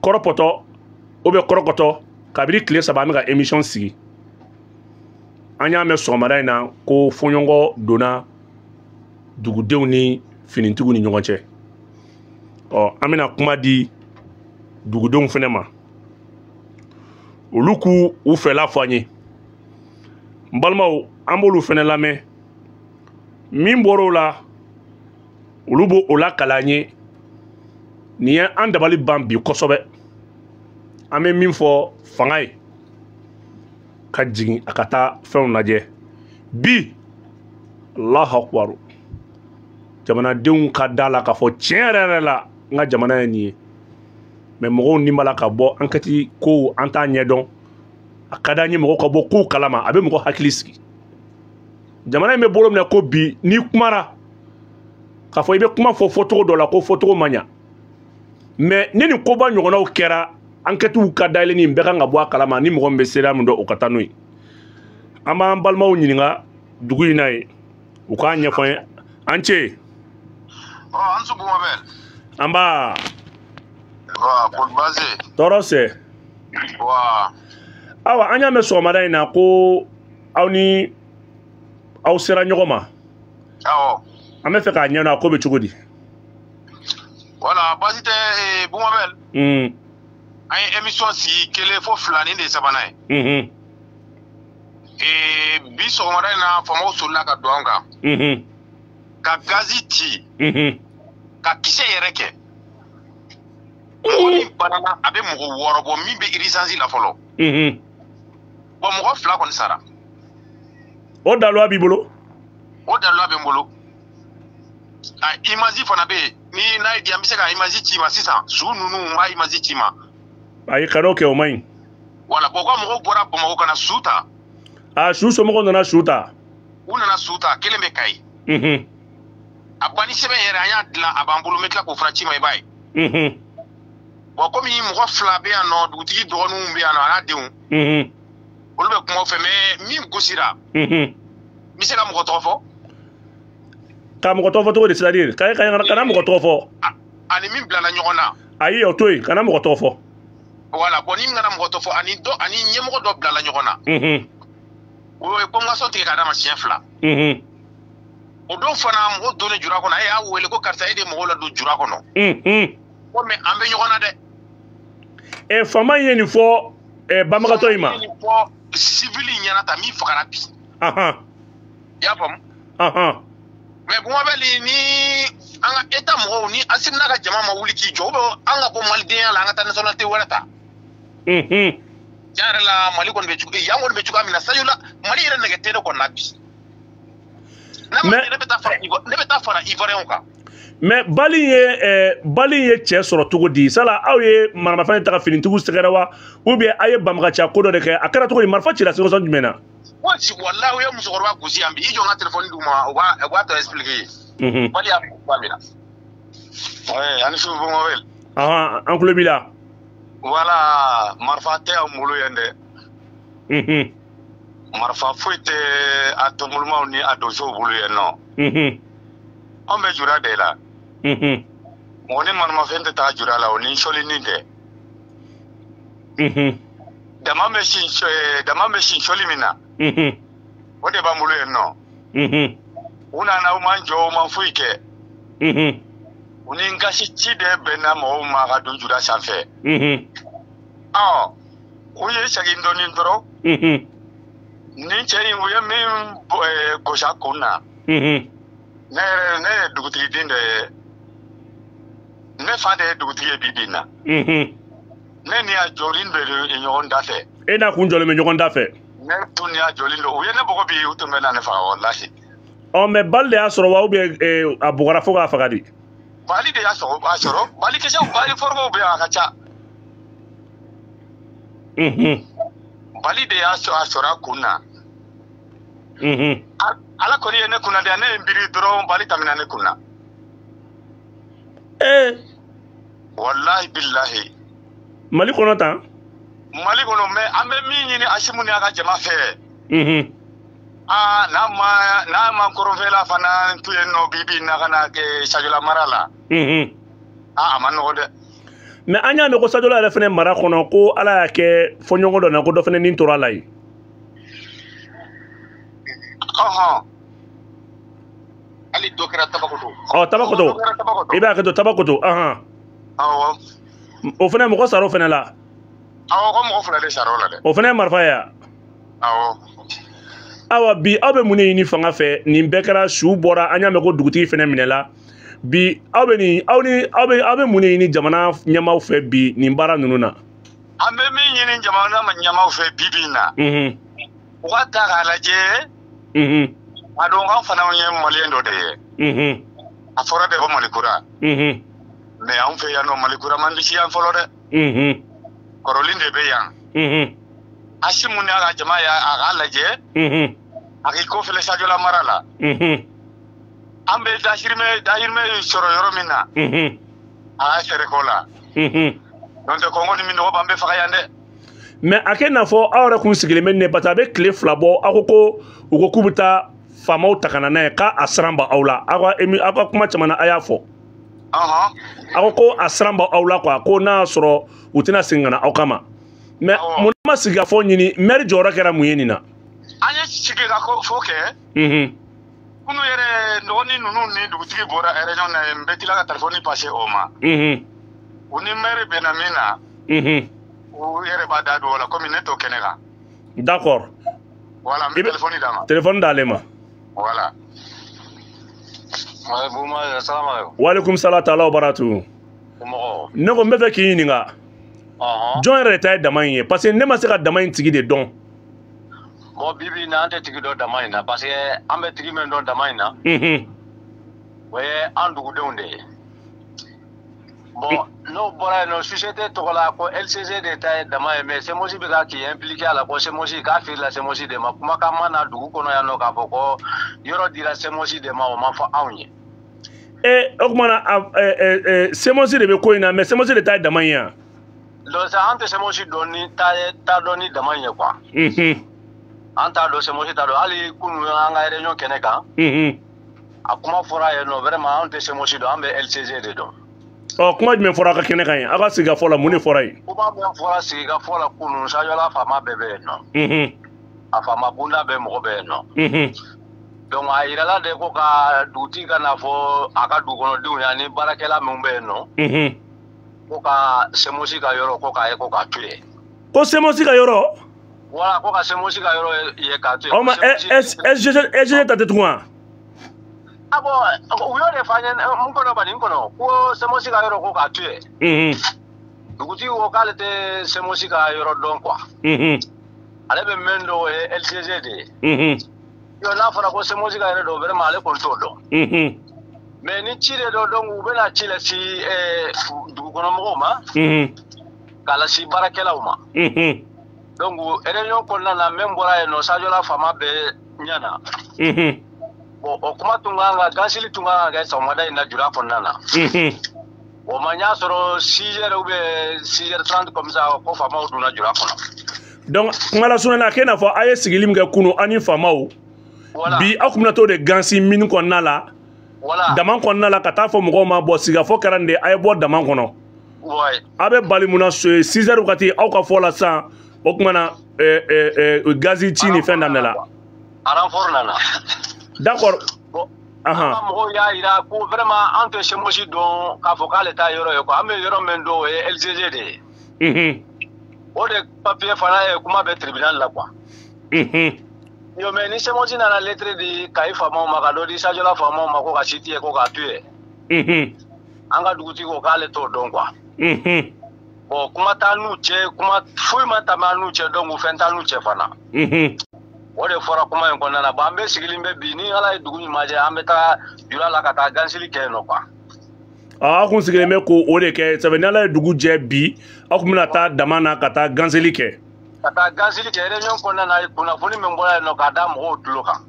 [SPEAKER 1] kɔrɔpɔtɔ o bɛ kɔrɔkɔtɔ kabini tile 3, an bɛ ka émission sigi. An y'a mɛn sɔgɔmada in na ko fɔɲɔgɔnkɔ donna dugudenw ni finitigiw ni ɲɔgɔn cɛ. Ɔ an bɛna kuma di dugudenw fana ma, olu k'u u fɛla fɔ an ye. N balimaw, an b'olu fɛnɛ lamɛn. Min bɔr'o la, olu b'o o lakali an ye. Nin ye an dabali ban bi kosɛbɛ. An bɛ min fɔ fanga ye, ka jigin a ka taa fɛnw lajɛ bi. Allahu akbar. Jamanadenw ka da la k'a fɔ tiɲɛ yɛrɛ yɛrɛ la, n ka jamana ye nin ye. Mais mɔgɔw ni b'a la ka bɔ enquête kow, an t'a ɲɛdɔn. A ka d'an ye mɔgɔw ka bɔ kow kalama, a bɛ mɔgɔ hakili sigi. Jamana in bɛ bolo minɛ ko bi, n'i kumara k'a fɔ i bɛ kuma fɔ fɔcogo dɔ la, ko fɔcogo man ɲa. Mais ni nin koba ɲɔgɔnnaw kɛra, enquêtew ka dayɛlɛ, nin bɛɛ kan ka bɔ a kalama. Ni mɔgɔ min bɛ seereya min dɔn, o ka taa n'o ye. An b'an balimaw ɲininka dugu in na yen, u k'a ɲɛfɔ an ye. An ce.
[SPEAKER 2] An su Bumabel.
[SPEAKER 1] An b'a.
[SPEAKER 2] Wa kɔni baasi.
[SPEAKER 1] Tɔɔrɔ sɛ.
[SPEAKER 2] Wa.
[SPEAKER 1] Awa, an y'a mɛn sɔgɔmada in na ko aw ni aw sera ɲɔgɔn ma.
[SPEAKER 2] Awɔ.
[SPEAKER 1] An bɛ fɛ k'a ɲɛdɔn, a ko bɛ cogo di?
[SPEAKER 2] Wala baasi tɛ, Bumabel. An ye émission sigi kelen fo fila, nin de ye sabanan ye. Bi sɔgɔmada in na, faamaw solila ka don an kan. Ka gazi ci. Ka kisɛ yɛrɛ kɛ. Mɔgɔ min banana, a bɛ mɔgɔ 6 bɔ, min bɛ urgence la fɔlɔ. Bon, mɔgɔ 2 kɔni sara.
[SPEAKER 1] O daluya b'i bolo?
[SPEAKER 2] O daluya bɛ n bolo. A image fana bɛ yen, ni n'a ye di, an bɛ se ka image ci i ma sisan. Su ninnu, n b'a image ci i ma.
[SPEAKER 1] Ayi, kan'o kɛ, o man ɲi.
[SPEAKER 2] Wala, bon, ka mɔgɔw bɔra Bamakɔ ka na su ta.
[SPEAKER 1] A su somɔgɔw nana su ta.
[SPEAKER 2] U nana su ta, kelen bɛ Kayi. A banni sɛbɛn yɛrɛ, an y'a dilan, a b'an bolo, n bɛ tila k'o fana ci ma, i b'a ye. Bon, komi mɔgɔ 2 bɛ yan nɔ, dugutigi dɔgɔninw bɛ yan nɔ, a n'a denw. Olu bɛ kuma o fɛ, mais min gosira. N bɛ se ka mɔgɔ tɔgɔ fɔ?
[SPEAKER 1] Ka mɔgɔ tɔgɔ fɔ cogo di? C'est à dire kana mɔgɔ tɔgɔ fɔ.
[SPEAKER 2] Ani min bilala ɲɔgɔn na.
[SPEAKER 1] Ayi, o to yen, kana mɔgɔ tɔgɔ fɔ.
[SPEAKER 2] Wala, bon, ni kana mɔgɔ tɔgɔ fɔ, ani dɔ ani ɲɛmɔgɔ dɔ bilala ɲɔgɔn na. O ye convocation tigɛ k'a d'a ma siɲɛ 2. O don fana, mɔgɔ donnen jura kɔnɔ, e y'a wele ko karisa, e de mɔgɔw ladon jura kɔnɔ. Ko mais an bɛ ɲɔgɔn na dɛ.
[SPEAKER 1] Faama ye nin fɔ banbagatɔ in ma.
[SPEAKER 2] Nin fɔ civil ɲɛna ta, min fagara bi. I y'a faamu? Mais Bumabel, ni an ka état mɔgɔw ni Assimi n'a ka jama ma wuli k'i jɔ, ou bien an ka bɔ malidenya la, an ka taa nationalité wɛrɛ ta. Tiɲɛ yɛrɛ la, Mali kɔni bɛ cogo, yan kɔni bɛ cogoya min na, Sadiola, Mali yɛrɛ nɛgɛ tɛ ne kɔni na bi. Ne bɛ taa fara, ne bɛ taa fara Ivoirien kan.
[SPEAKER 1] Mais bali ye cɛ sɔrɔ cogo di? Sala aw ye maramafɛn ta ka finitigiw sɛgɛrɛ wa, ou bien aw ye banbagaciya ko dɔ de kɛ? A kɛra cogo di? Marifa cira situation jumɛn na?
[SPEAKER 2] Walahi, u ye musokɔrɔba gosi yan bi. I jɔ n ka téléphone d'u ma, u b'a tɔ expliquer ye. Bali y'a fɔ cogoya min na. Oui, ani su Bumabel.
[SPEAKER 1] An tulo b'i la.
[SPEAKER 2] Voilà, marifa tɛ an bolo yan dɛ. Marifa foyi tɛ a tɔnbolimaw ni a donsow bolo yan nɔ. Anw bɛ jura de la. Mɔgɔ ni maramafɛn tɛ taa jura la, o ni sɔlinin tɛ. Dama bɛ sin sɔli min na. O de b'an bolo yen nɔ. U nana, u man jɔ, u man foyi kɛ. U ni gasi ci de bɛnna mɔgɔw ma ka don jura sanfɛ. Ɔ, u ye segin dɔɔnin dɔrɔn. Nin cɛ in, u ye min gosi a kun na. Ne yɛrɛ, ne ye dugutigi den de ye. Ne fa de ye dugutigi ye bi bi in na. Ne ni a jɔlen bɛ ɲɔgɔn da fɛ.
[SPEAKER 1] E n'a kun jɔlen bɛ ɲɔgɔn da fɛ.
[SPEAKER 2] Ne tun ni a jɔlen don. U ye ne bugɔ bi, u tun bɛ na ne faga walahi.
[SPEAKER 1] Ɔ, mais bali de y'a sɔrɔ wa, ou bien a bugɔra fo k'a faga de?
[SPEAKER 2] Bali de y'a sɔrɔ, a sɔrɔ. Bali kisɛw, bali forokow bɛ yan, a ka ca. Bali de y'a sɔrɔ, a sɔrɔ a kun na. Ala kɔni ye ne kunna de, ne ye n biri dɔrɔn, bali tɛmɛna ne kun na. Walahi bilahi.
[SPEAKER 1] Mali kɔnɔ tan?
[SPEAKER 2] Mali kɔnɔ, mais an bɛ min ɲini Assimi ni a ka jama fɛ. Aa, n'a ma kɔrɔnfɛla fana to yen nɔ bi bi in na, ka na kɛ Sadiola mara la. Aa, a ma nɔgɔ dɛ.
[SPEAKER 1] Mais an y'a mɛn ko Sadiola yɛrɛ fana mara kɔnɔ, ko Ala y'a kɛ fɔɲɔgɔn dɔ na, ko dɔ fana nin tora a la yen.
[SPEAKER 2] Hali dɔ kɛra Tabakoto.
[SPEAKER 1] Ɔ, Tabakoto. I b'a kɛ to Tabakoto.
[SPEAKER 2] Awɔ.
[SPEAKER 1] O fana mɔgɔ sara o fana la.
[SPEAKER 2] Awɔ, ko mɔgɔ 2 de sara o la dɛ.
[SPEAKER 1] O fana ye marifa ye wa?
[SPEAKER 2] Awɔ.
[SPEAKER 1] Awa bi aw bɛ mun de ɲini fanga fɛ? Nin bɛɛ kɛra, su bɔra, an y'a mɛn ko dugutigi fɛnɛ minɛla. Bi aw bɛ nin aw ni aw bɛ aw bɛ mun de ɲini jamana ɲɛmaaw fɛ bi nin baara ninnu na?
[SPEAKER 2] An bɛ min ɲini jamana ɲɛmaaw fɛ bi bi in na, u ka ta k'a lajɛ. A dɔn k'an fana ye maliyɛn dɔ de ye. A fɔra de ko Mali kura. Mais anw fɛ yan nɔ, Mali kura man di yan fɔlɔ dɛ. Kɔrɔlen de bɛ yan. Assimi n'a ka jama y'a a k'a lajɛ. A k'i kɔfilɛ Sadiola mara la. An bɛ dahirimɛ sɔrɔ yɔrɔ min na, a y'a fɛɛrɛ k'o la. N'o tɛ, kɔngɔ ni minɔgɔ b'an bɛɛ faga yan dɛ.
[SPEAKER 1] Mais a kɛ n'a fɔ aw yɛrɛ kun sigilen bɛ nin ye, parce que a bɛ tile 2 bɔ, aw ko ko u ko k'u bɛ taa faamaw ta ka na n'a ye, k'a a siran b'aw la. Aw ka kuma caman na, a y'a fɔ. Aw ko ko a siran b'aw la quoi, ko n'a y'a sɔrɔ u tɛna segin ka na aw kama. Mais mun ma sigikafɔ ɲini? Maire jɔyɔrɔ kɛra mun ye nin na?
[SPEAKER 2] An ye sigikafɔ kɛ. Kunu yɛrɛ, dɔgɔnin ninnu ni dugutigi bɔra réunion na, n bɛ tila ka téléphone passer o ma. U ni maire bɛnna min na, u yɛrɛ b'a da don o la, komi ne t'o kɛnɛ kan.
[SPEAKER 1] D'accord.
[SPEAKER 2] Voilà, n bɛ téléphone d'a ma.
[SPEAKER 1] Téléphone d'ale ma.
[SPEAKER 2] Voilà.
[SPEAKER 1] Waaleykum salam taala wa barakatuh. Ne ko n bɛ fɛ k'i ɲininka. Jɔn yɛrɛ de ta ye dama in ye? Parce que ne ma se ka dama in tigi de dɔn.
[SPEAKER 3] Bon, bi bi in na, an tɛ tigi dɔn dama in na, parce que an bɛ tigi min dɔn dama in na, o ye an dugudenw de ye. Bon, n'o bɔra yen nɔ, société tɔgɔ la ko LCG de ta ye dama ye, mais CMOS bɛ ka k'i impliqué a la, ko CMOS k'a feerela CMOS de ma. Kumakan ma na dugu kɔnɔ yan nɔ k'a fɔ ko yɔrɔ dira CMOS de ma, o ma fɔ anw ye.
[SPEAKER 1] E, o tuma na CMOS de bɛ ko in na, mais CMOS de ta ye dama in ye wa?
[SPEAKER 3] Donc an tɛ CMOS dɔn ni ta dɔn ni dama in ye quoi. An t'a dɔn, CMOS t'a dɔn. Hali kunun an ka réunion kɛnɛ kan, a kuma fɔra yen nɔ, vraiment an tɛ CMOS dɔn, an bɛ LCG de dɔn.
[SPEAKER 1] Ɔ, kuma jumɛn fɔra aw ka kɛnɛ kan yen? Aw ka sigikafɔ la, mun de fɔra yen?
[SPEAKER 3] Kuma min fɔra sigikafɔ la kunun, Sadiola faama bɛɛ bɛ yen nɔ. A faama bonda bɛɛ mɔgɔ bɛ yen nɔ. Donc a yirala de ko ka dugutigi ka n'a fɔ a ka dugukɔnɔdenw ye ani baarakɛla minnu bɛ yen nɔ, ko ka CMOS ka yɔrɔ ko k'a ye ko k'a to yen.
[SPEAKER 1] Ko CMOS ka yɔrɔ?
[SPEAKER 3] Voilà, ko ka CMOS ka yɔrɔ ye k'a to yen.
[SPEAKER 1] O ma SGG ta tɛ tugun wa?
[SPEAKER 3] Ah bon, u y'o de fɔ an ye n kɔnɔ bani n kɔnɔ ko CMOS ka yɔrɔ ko k'a to yen. Dugutigi ko k'ale tɛ CMOS ka yɔrɔ dɔn quoi. Ale bɛ min dɔn, o ye LCG de ye. Yo, n'a fɔra ko CMOS ka yɔrɔ dɔn, vraiment ale kɔni t'o dɔn. Mais ni ci de don, donc u bɛna ci lase dugukɔnɔmɔgɔw ma, k'a lase baarakɛlaw ma. Donc réunion kɔnɔna na, min bɔra yen nɔ, Sadiola faama bɛɛ ɲɛna. Bon, o kuma tun kan ka gansili tun kan ka kɛ sɔgɔmada in na jura kɔnɔna na. O ma ɲa sɔrɔ 6 heures ou bien 6 heures 30 comme ça, ko faamaw donna jura kɔnɔ.
[SPEAKER 1] Donc kuma la surunya la, a kɛ i n'a fɔ a ye sigili min kɛ kunun, an ni faamaw. Bi aw kun bɛna t'o de gansi mine kɔnɔna la. Dama kɔnɔna la, ka taa fɔ mɔgɔw ma, bɔ sigikafɔ kɛra nin de, a ye bɔ dama kɔnɔ. A bɛ bali mun na? 6 heures wagati aw ka fɔ la sisan, o tuma na gazi ci ni fɛn daminɛ la.
[SPEAKER 3] Renfort nana.
[SPEAKER 1] D'accord.
[SPEAKER 3] Bon, an ka mɔgɔw y'a yira ko vraiment an tɛ CMOS dɔn k'a fɔ k'ale ta yɔrɔ ye quoi. An bɛ yɔrɔ min dɔn, o ye LCG de ye. O de papier fana ye kuma bɛ tribunal la quoi. Yo, mais ni CMOS nana lettre di Kayi faamaw ma, ka dɔ di Sadiola faamaw ma, ko ka site ye ko k'a to yen. An ka dugutigi ko k'ale t'o dɔn quoi. Bon, kuma t'an n'u cɛ, kuma foyi ma tɛmɛ an n'u cɛ, donc fɛn t'an n'u cɛ fana. O de fɔra kuma in kɔnɔna na. Bon, an bɛ sigilen bɛ bi, ni Ala ye dugu ɲuman jɛ, an bɛ taa jura la ka taa gansili kɛ yen nɔ quoi.
[SPEAKER 1] Aw kun sigilen bɛ k'o de kɛ, sabu ni Ala ye dugu jɛ bi, aw kun bɛna taa dama na ka taa gansili kɛ.
[SPEAKER 3] Ka taa gansili kɛ réunion kɔnɔna na, kunnafoni min bɔra yen nɔ k'a da mɔgɔw tulo kan.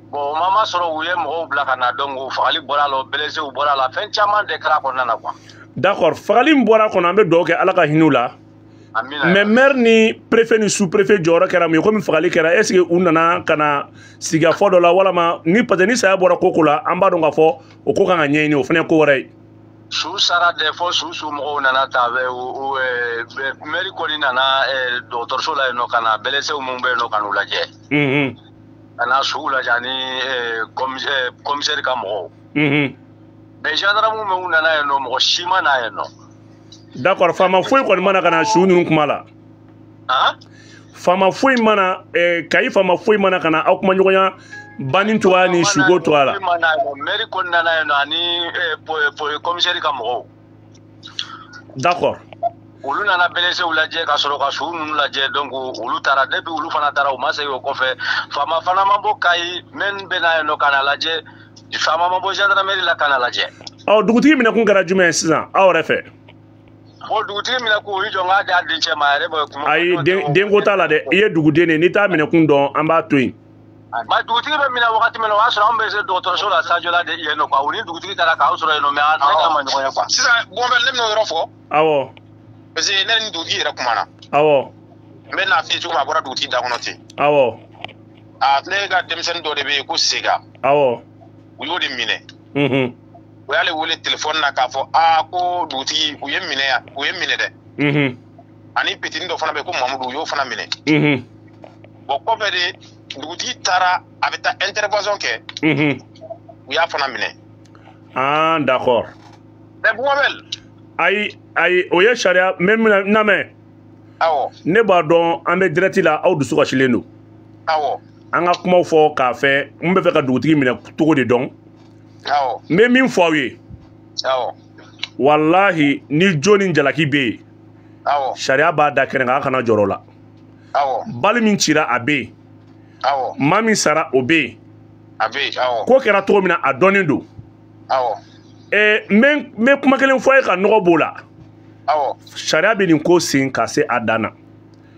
[SPEAKER 3] Bon, o ma sɔrɔ u ye mɔgɔw bila ka na, donc fagali bɔra a la, blessé bɔra a la, fɛn caman de kɛra a kɔnɔna na quoi.
[SPEAKER 1] D'accord, fagali min bɔra a kɔnɔ, an bɛ dugawu kɛ Ala ka hinɛ u la. Mais maire ni préfet ni sous-préfet jɔyɔrɔ kɛra mun ye? Komi fagali kɛra, est ce que u nana ka na sigikafɔ dɔ la, walama ni, parce que ni saya bɔra ko ko la, an b'a dɔn k'a fɔ o ko kan ka ɲɛɲini, o fana ye ko wɛrɛ ye.
[SPEAKER 3] Su sara de fɔ su mɔgɔw nana ta, maire kɔni nana dɔgɔtɔrɔso la yen nɔ ka na blessé minnu bɛ yen nɔ ka n'u lajɛ. Ka na suw lajɛ ani commissaire ka mɔgɔw. Mais gendarme minnu nana yen nɔ, mɔgɔ si ma na yen nɔ.
[SPEAKER 1] D'accord, faama foyi kɔni ma na ka na su ninnu kuma la. Faama foyi mana Kayi faama foyi mana ka na aw kuma ɲɔgɔnya banni cogoya ni suko cogoya la.
[SPEAKER 3] Mairie kɔni nana yen nɔ ani commissaire ka mɔgɔw.
[SPEAKER 1] D'accord.
[SPEAKER 3] Olu nana blessé lajɛ ka sɔrɔ ka su ninnu lajɛ, donc olu taara. Depuis olu fana taara, u ma segin o kɔfɛ. Faama fana ma bɔ Kayi min bɛ na yen nɔ ka na lajɛ, faama ma bɔ gendarmerie la ka na lajɛ.
[SPEAKER 1] Ɔ, dugutigi minɛkun kɛra jumɛn ye sisan aw yɛrɛ fɛ?
[SPEAKER 3] Bon, dugutigi minɛkun, o y'i jɔ n k'a di a dencɛ ma, a yɛrɛ bɛ kuma.
[SPEAKER 1] Ayi, denko t'a la dɛ, i ye duguden de ye, n'i t'a minɛkun dɔn, an b'a to yen.
[SPEAKER 3] Ba dugutigi bɛ minɛ wagati min na, o y'a sɔrɔ anw bɛ se dɔgɔtɔrɔso la Sajɔla de yen nɔ quoi. U ni dugutigi taara k'anw sɔrɔ yen nɔ, mais an ma ɲɔgɔn ye quoi.
[SPEAKER 2] Sisan Bɔnbɛn, ne bɛna o yɔrɔ fɔ.
[SPEAKER 1] Awɔ.
[SPEAKER 2] Parce que ne ni dugutigi yɛrɛ kumana.
[SPEAKER 1] Awɔ.
[SPEAKER 2] N bɛ n'a f'i ye cogo min, a bɔra dugutigi da kɔnɔ ten.
[SPEAKER 1] Awɔ.
[SPEAKER 2] A ne ka denmisɛnnin dɔ de bɛ yen ko Sega.
[SPEAKER 1] Awɔ.
[SPEAKER 2] U y'o de minɛ. U y'ale wele téléphone na k'a fɔ aa ko dugutigi u ye minɛ yan, u ye minɛ dɛ. Ani petini dɔ fana bɛ yen ko Mamudu, u y'o fana minɛ. Bon, kɔfɛ de dugutigi taara a bɛ taa intervention kɛ. U y'a fana minɛ.
[SPEAKER 1] Ah, d'accord.
[SPEAKER 2] Mais Bouabel.
[SPEAKER 1] Ayi ayi, o ye sariya n bɛ min lamɛn.
[SPEAKER 2] Awɔ.
[SPEAKER 1] Ne b'a dɔn an bɛ direct la, aw dusu kasilen don.
[SPEAKER 2] Awɔ.
[SPEAKER 1] An ka kumaw fɔ k'a fɛ, n bɛ fɛ ka dugutigi minɛ cogo de dɔn.
[SPEAKER 2] Awɔ.
[SPEAKER 1] N bɛ min fɔ aw ye.
[SPEAKER 2] Awɔ.
[SPEAKER 1] Walahi ni jo ni jalaki bɛ yen.
[SPEAKER 2] Awɔ.
[SPEAKER 1] Sariya b'a da kɛnɛ kan, a kana jɔrɔ o la.
[SPEAKER 2] Awɔ.
[SPEAKER 1] Bali min cira a bɛ yen.
[SPEAKER 2] Awɔ.
[SPEAKER 1] Maa min sara o bɛ yen.
[SPEAKER 2] A bɛ yen, awɔ.
[SPEAKER 1] Ko kɛra cogo min na, a dɔnnen don.
[SPEAKER 2] Awɔ.
[SPEAKER 1] N bɛ kuma kelen fɔ a ye ka nɔgɔ b'o la.
[SPEAKER 2] Awɔ.
[SPEAKER 1] Sariya bɛ nin ko sen ka se a dan na.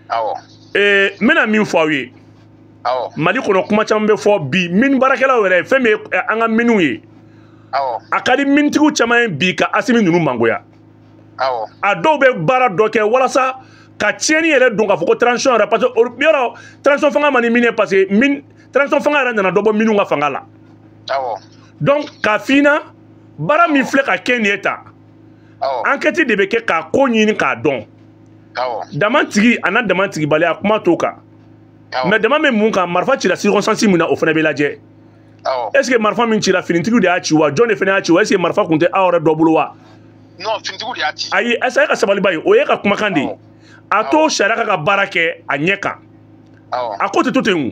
[SPEAKER 2] Awɔ.
[SPEAKER 1] N bɛna min fɔ aw ye.
[SPEAKER 2] Awɔ.
[SPEAKER 1] Mali kɔnɔ kuma caman bɛ fɔ bi, mine baarakɛlaw yɛrɛ fɛn min ye an ka miniw ye.
[SPEAKER 2] Awɔ.
[SPEAKER 1] A ka di minitigiw caman ye bi ka Asimi ninnu mangoya.
[SPEAKER 2] Awɔ.
[SPEAKER 1] A dɔw bɛ baara dɔ kɛ walasa ka tiɲɛni yɛrɛ don k'a fɔ ko transition yɛrɛ, parce que yɔrɔ transition fanga man di min ye, parce que mine transition fanga yɛrɛ nana dɔ bɔ minnu ka fanga la.
[SPEAKER 2] Awɔ.
[SPEAKER 1] Donc k'a f'i ɲɛna, baara min filɛ ka kɛ nin ye tan.
[SPEAKER 2] Awɔ.
[SPEAKER 1] Enquête de bɛ kɛ k'a ko ɲini k'a dɔn.
[SPEAKER 2] Awɔ.
[SPEAKER 1] Damantigi a n'a damantigibaliya kuma t'o kan.
[SPEAKER 2] Awɔ.
[SPEAKER 1] Mais dama bɛ mun kan, marifa cira circonstance min na, o fana bɛ lajɛ.
[SPEAKER 2] Awɔ.
[SPEAKER 1] Est ce que marifa min cira, finitigiw de y'a ci wa, jɔn de fana y'a ci wa, est ce que marifa kun tɛ aw yɛrɛ dɔ bolo wa?
[SPEAKER 2] Non, finitigiw de y'a ci.
[SPEAKER 1] Ayi, est ce que e ka sabaliba ye, o ye ka kumakan de ye. A to sariya ka baara kɛ a ɲɛ kan.
[SPEAKER 2] Awɔ.
[SPEAKER 1] A ko tɛ to ten o.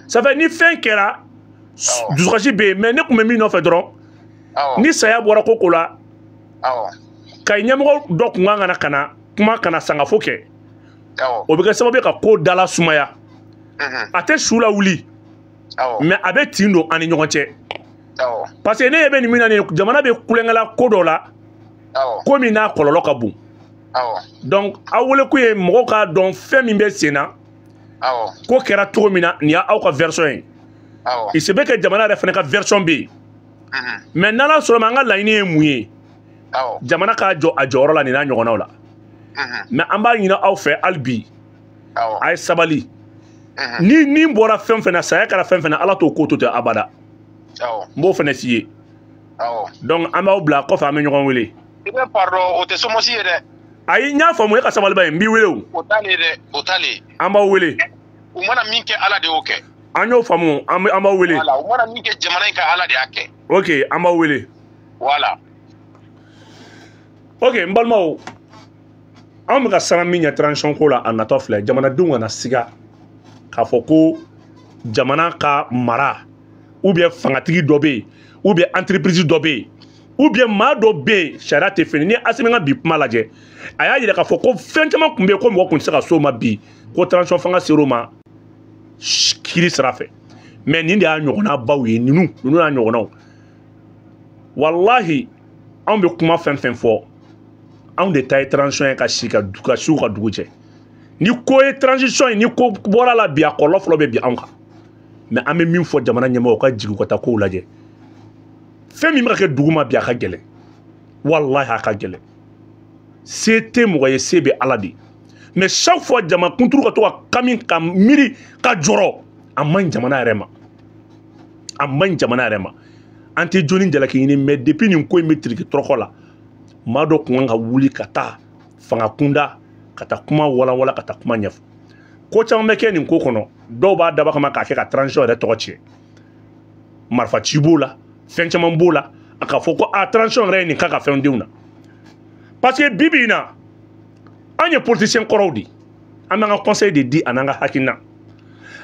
[SPEAKER 1] Ça fait ni fɛn kɛra, dusukasi bɛ yen, mais ne tun bɛ min nɔfɛ dɔrɔn.
[SPEAKER 2] Awɔ.
[SPEAKER 1] Ni saya bɔra ko ko la.
[SPEAKER 2] Awɔ.
[SPEAKER 1] Kayi ɲɛmɔgɔ dɔ kun kan ka na kuma kana sangafo kɛ.
[SPEAKER 2] Awɔ.
[SPEAKER 1] O bɛ kɛ sababu ye ka ko dala sumaya. A tɛ su lawuli.
[SPEAKER 2] Awɔ.
[SPEAKER 1] Mais a bɛ tin don an ni ɲɔgɔn cɛ.
[SPEAKER 2] Awɔ.
[SPEAKER 1] Parce que ne ɲɛ bɛ nin min na nin ye, jamana bɛ kulonkɛ ko dɔ la.
[SPEAKER 2] Awɔ.
[SPEAKER 1] Ko min n'a kɔlɔlɔ ka bon.
[SPEAKER 2] Awɔ.
[SPEAKER 1] Donc aw wele kun ye mɔgɔw k'a dɔn fɛn min bɛ sen na.
[SPEAKER 2] Awɔ.
[SPEAKER 1] Ko kɛra cogo min na, nin y'aw ka version ye.
[SPEAKER 2] Awɔ.
[SPEAKER 1] Il se peut que jamana yɛrɛ fana ka version bɛ yen. Mais n'Ala sɔnna ma, an ka laɲini ye mun ye?
[SPEAKER 2] Awɔ.
[SPEAKER 1] Jamana k'a jɔ a jɔyɔrɔ la nin n'a ɲɔgɔnnaw la. Mais an b'a ɲini aw fɛ hali bi.
[SPEAKER 2] Awɔ.
[SPEAKER 1] A ye sabali. Ni nin bɔra fɛn fɛn na, saya kɛra fɛn fɛn na, Ala t'o ko to ten abada.
[SPEAKER 2] Awɔ.
[SPEAKER 1] N b'o fana f'i ye.
[SPEAKER 2] Awɔ.
[SPEAKER 1] Donc an b'aw bila kɔfɛ, an bɛ ɲɔgɔn wele.
[SPEAKER 2] I bɛ pardon, o tɛ somosi ye dɛ.
[SPEAKER 1] Ayi, n y'a faamu, e ka sabaliba ye, n b'i wele o.
[SPEAKER 2] O t'ale ye dɛ, o t'ale ye.
[SPEAKER 1] An b'aw wele.
[SPEAKER 2] U mana min kɛ, Ala de y'o kɛ.
[SPEAKER 1] An y'o faamu, an b'aw wele.
[SPEAKER 2] Voilà, u mana min kɛ jamana in kan, Ala de y'a kɛ.
[SPEAKER 1] Ok, an b'aw wele.
[SPEAKER 2] Voilà.
[SPEAKER 1] Ok, n balimaw, anw bɛ ka siran min ɲɛ transition ko la, a natɔ filɛ, jamanadenw kana siga k'a fɔ ko jamana ka mara ou bien fangatigi dɔ bɛ yen, ou bien entreprise dɔ bɛ yen, ou bien maa dɔ bɛ yen, sariya tɛ fɛn. Ni Asimi ka bi kuma lajɛ, a y'a yira k'a fɔ ko fɛn caman tun bɛ yen ko mɔgɔ tun tɛ se ka s'o ma bi, ko transition fanga ser'o ma kiiri sira fɛ. Mais nin de y'a ɲɔgɔnna baw ye, ninnu y'a ɲɔgɔnnaw. Walahi, anw bɛ kuma fɛn fɛn fɔ, anw de ta ye transition ye ka si ka su ka dugu jɛ. Ni ko ye transition ye, ni ko bɔra la bi, a kɔlɔlɔ fɔlɔ bɛ bi anw kan. Mais an bɛ min fɔ jamana ɲɛmɔgɔw ka jigin u ka taa kow lajɛ. Fɛn min bɛ ka kɛ dugu ma bi, a ka gɛlɛn. Walahi, a ka gɛlɛn. Se tɛ mɔgɔ ye, se bɛ Ala de. Mais chaque fois jama kunturu ka to ka kami ka miiri ka jɔrɔ, a man ɲi jamana yɛrɛ ma. A man ɲi jamana yɛrɛ ma. An tɛ jɔnni jalaki ɲini, mais depuis nin ko in bɛ tiriki tɔrɔkɔ la, maa dɔ kun kan ka wuli ka taa fanga kunda, ka taa kuma walawala, ka taa kuma ɲɛfɔ. Ko caman bɛ kɛ nin ko kɔnɔ, dɔw b'a dabɔ kama k'a kɛ ka transition yɛrɛ tɔgɔ tiɲɛ. Marifa ci b'o la, fɛn caman b'o la, a ka fɔ ko a transition yɛrɛ ye nin k'a ka fɛn denw na. Parce que bi bi in na, an ye politicien kɔrɔw de ye. An b'an ka conseil de di a n'an ka hakilina.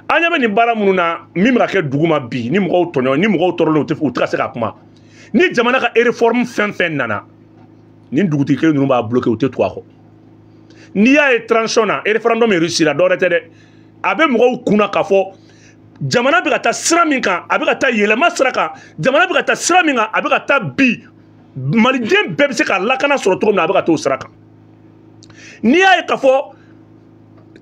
[SPEAKER 1] An ɲɛ bɛ nin baara minnu na, min bɛ ka kɛ dugu ma bi, ni mɔgɔw tɔɲɔ, ni mɔgɔw tɔɔrɔlen, u tɛ ka se ka kuma. Ni jamana ka réforme fɛn fɛn nana, nin dugutigi kelen ninnu b'a bloqué, u tɛ tugu a kɔ. N'i y'a ye transition na, référendum réussira, dɔwɛrɛ tɛ dɛ, a bɛ mɔgɔw kunna k'a fɔ jamana bɛ ka taa sira min kan, a bɛ ka taa yɛlɛma sira kan. Jamana bɛ ka taa sira min kan, a bɛ ka taa bi, maliden bɛɛ bɛ se ka lakana sɔrɔ cogo min na, a bɛ ka t'o sira kan. N'i y'a ye k'a fɔ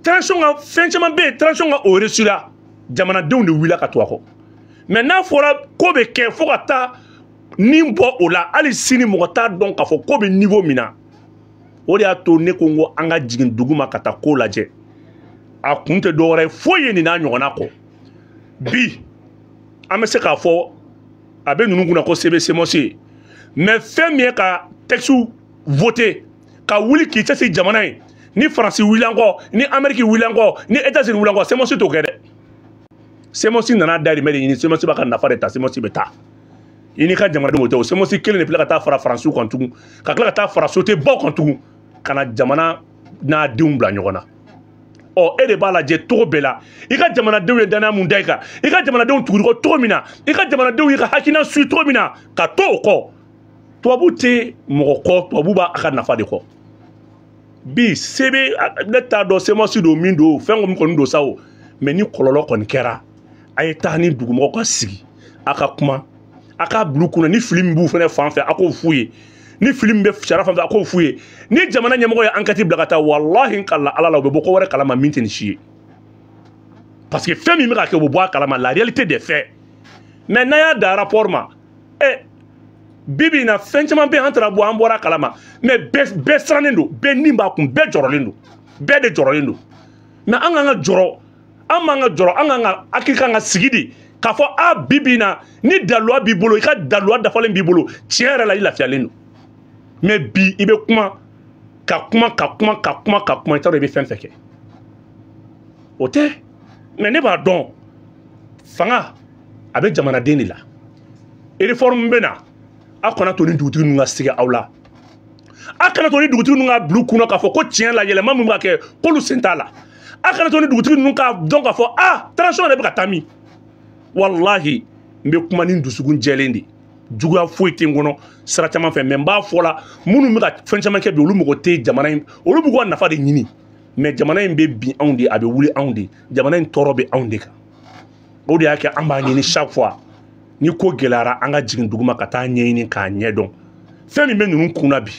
[SPEAKER 1] transition ka fɛn caman bɛ yen, transition ka o réussira, jamanadenw de wulila ka to a kɔ. Mais n'a fɔra ko bɛ kɛ fo ka taa nin bɔ o la, hali sini mɔgɔ t'a dɔn k'a fɔ ko bɛ niveau min na. O de y'a to ne ko n ko an ka jigin dugu ma ka taa ko lajɛ. A kun tɛ dɔwɛrɛ ye foyi ye nin n'a ɲɔgɔnna kɔ. Bi an bɛ se k'a fɔ a bɛ ninnu kunna ko CB-CMOS ye, mais fɛn min ye ka texte voter, ka wuli k'i cɛsiri jamana ye, ni Faransi wuli an kɔ, ni Amérique wuli an kɔ, ni États-Unis wuli an kɔ, CMOS t'o kɛ dɛ. CMOS nana dahirimɛ de ɲini, CMOS b'a ka nafa de ta, CMOS bɛ taa. I n'i ka jamanadenw o tɛ o. CMOS kelen de filɛ ka taa fara Faransiw kan tugun, ka tila ka taa fara société baw kan tugun, ka na jamana n'a denw bila ɲɔgɔn na. Ɔ, e de b'a lajɛ cogo bɛɛ la, i ka jamanadenw ye danaya mun da i kan, i ka jamanadenw tuguri kɔ cogo min na, i ka jamanadenw y'i ka hakilina suit cogo min na, ka to o kɔ. Tubabu tɛ mɔgɔ kɔ, tubabu b'a ka nafa de kɔ. Bi CB, ne t'a dɔn CMOS don min don, fɛn min kɔni don sa o, mais ni kɔlɔlɔ kɔni kɛra, a ye taa ni dugumɔgɔw ka sigi, a ka kuma, a k'a bila u kunna. Ni fili min b'u fɛnɛ fan fɛ, a k'o f'u ye. Ni fili min bɛ sariya fan fɛ, a k'o f'u ye. Ni jamana ɲɛmɔgɔ ye enquête bila ka taa, walahi n kala Ala la, u bɛ bɔ ko wɛrɛ kalama min tɛ nin si ye, parce que fɛn min bɛ ka kɛ, u bɛ bɔ a kalama, la réalité des faits. Mais n'a y'a da rapport ma, ɛ, bi bi in na, fɛn caman bɛ yen, an taara bɔ, an bɔra a kalama, mais bɛɛ sirannen don, bɛɛ nin b'a kun, bɛɛ jɔrɔlen don, bɛɛ de jɔrɔlen don. Mais an k'an ka jɔrɔ, an m'an ka jɔrɔ, an k'an ka hakili kan ka sigi de k'a fɔ a bi bi in na, ni daluya b'i bolo, i ka daluya dafalen b'i bolo, tiɲɛ yɛrɛ la, i lafiyalen don. Mais bi i bɛ kuma ka kuma ka kuma ka kuma ka kuma, i t'a dɔn i bɛ fɛn fɛn kɛ, o tɛ. Mais ne b'a dɔn, fanga a bɛ jamanaden de la. Réforme bɛ na, aw kana to ni dugutigi ninnu ka siga aw la, a kana to ni dugutigi ninnu ka bila u kunna k'a fɔ ko tiɲɛ la, yɛlɛma min bɛ ka kɛ, k'olu sen t'a la. A kana to ni dugutigi ninnu k'a dɔn k'a fɔ a transition yɛrɛ bɛ ka taa min. Walahi, n bɛ kuma ni dusukun jɛlen de, juguya foyi tɛ n kɔnɔ sira caman fɛ, mais n b'a fɔ la, minnu bɛ ka fɛn caman kɛ bi, olu mago tɛ jamana in, olu b'u ka nafa de ɲini. Mais jamana in bɛ bin anw de, a bɛ wuli anw de, jamana in tɔɔrɔ bɛ anw de kan. O de y'a kɛ an b'a ɲini chaque fois ni ko gɛlɛyara, an ka jigin duguma ka taa ɲɛɲini k'a ɲɛdɔn. Fɛn min bɛ ninnu kunna bi,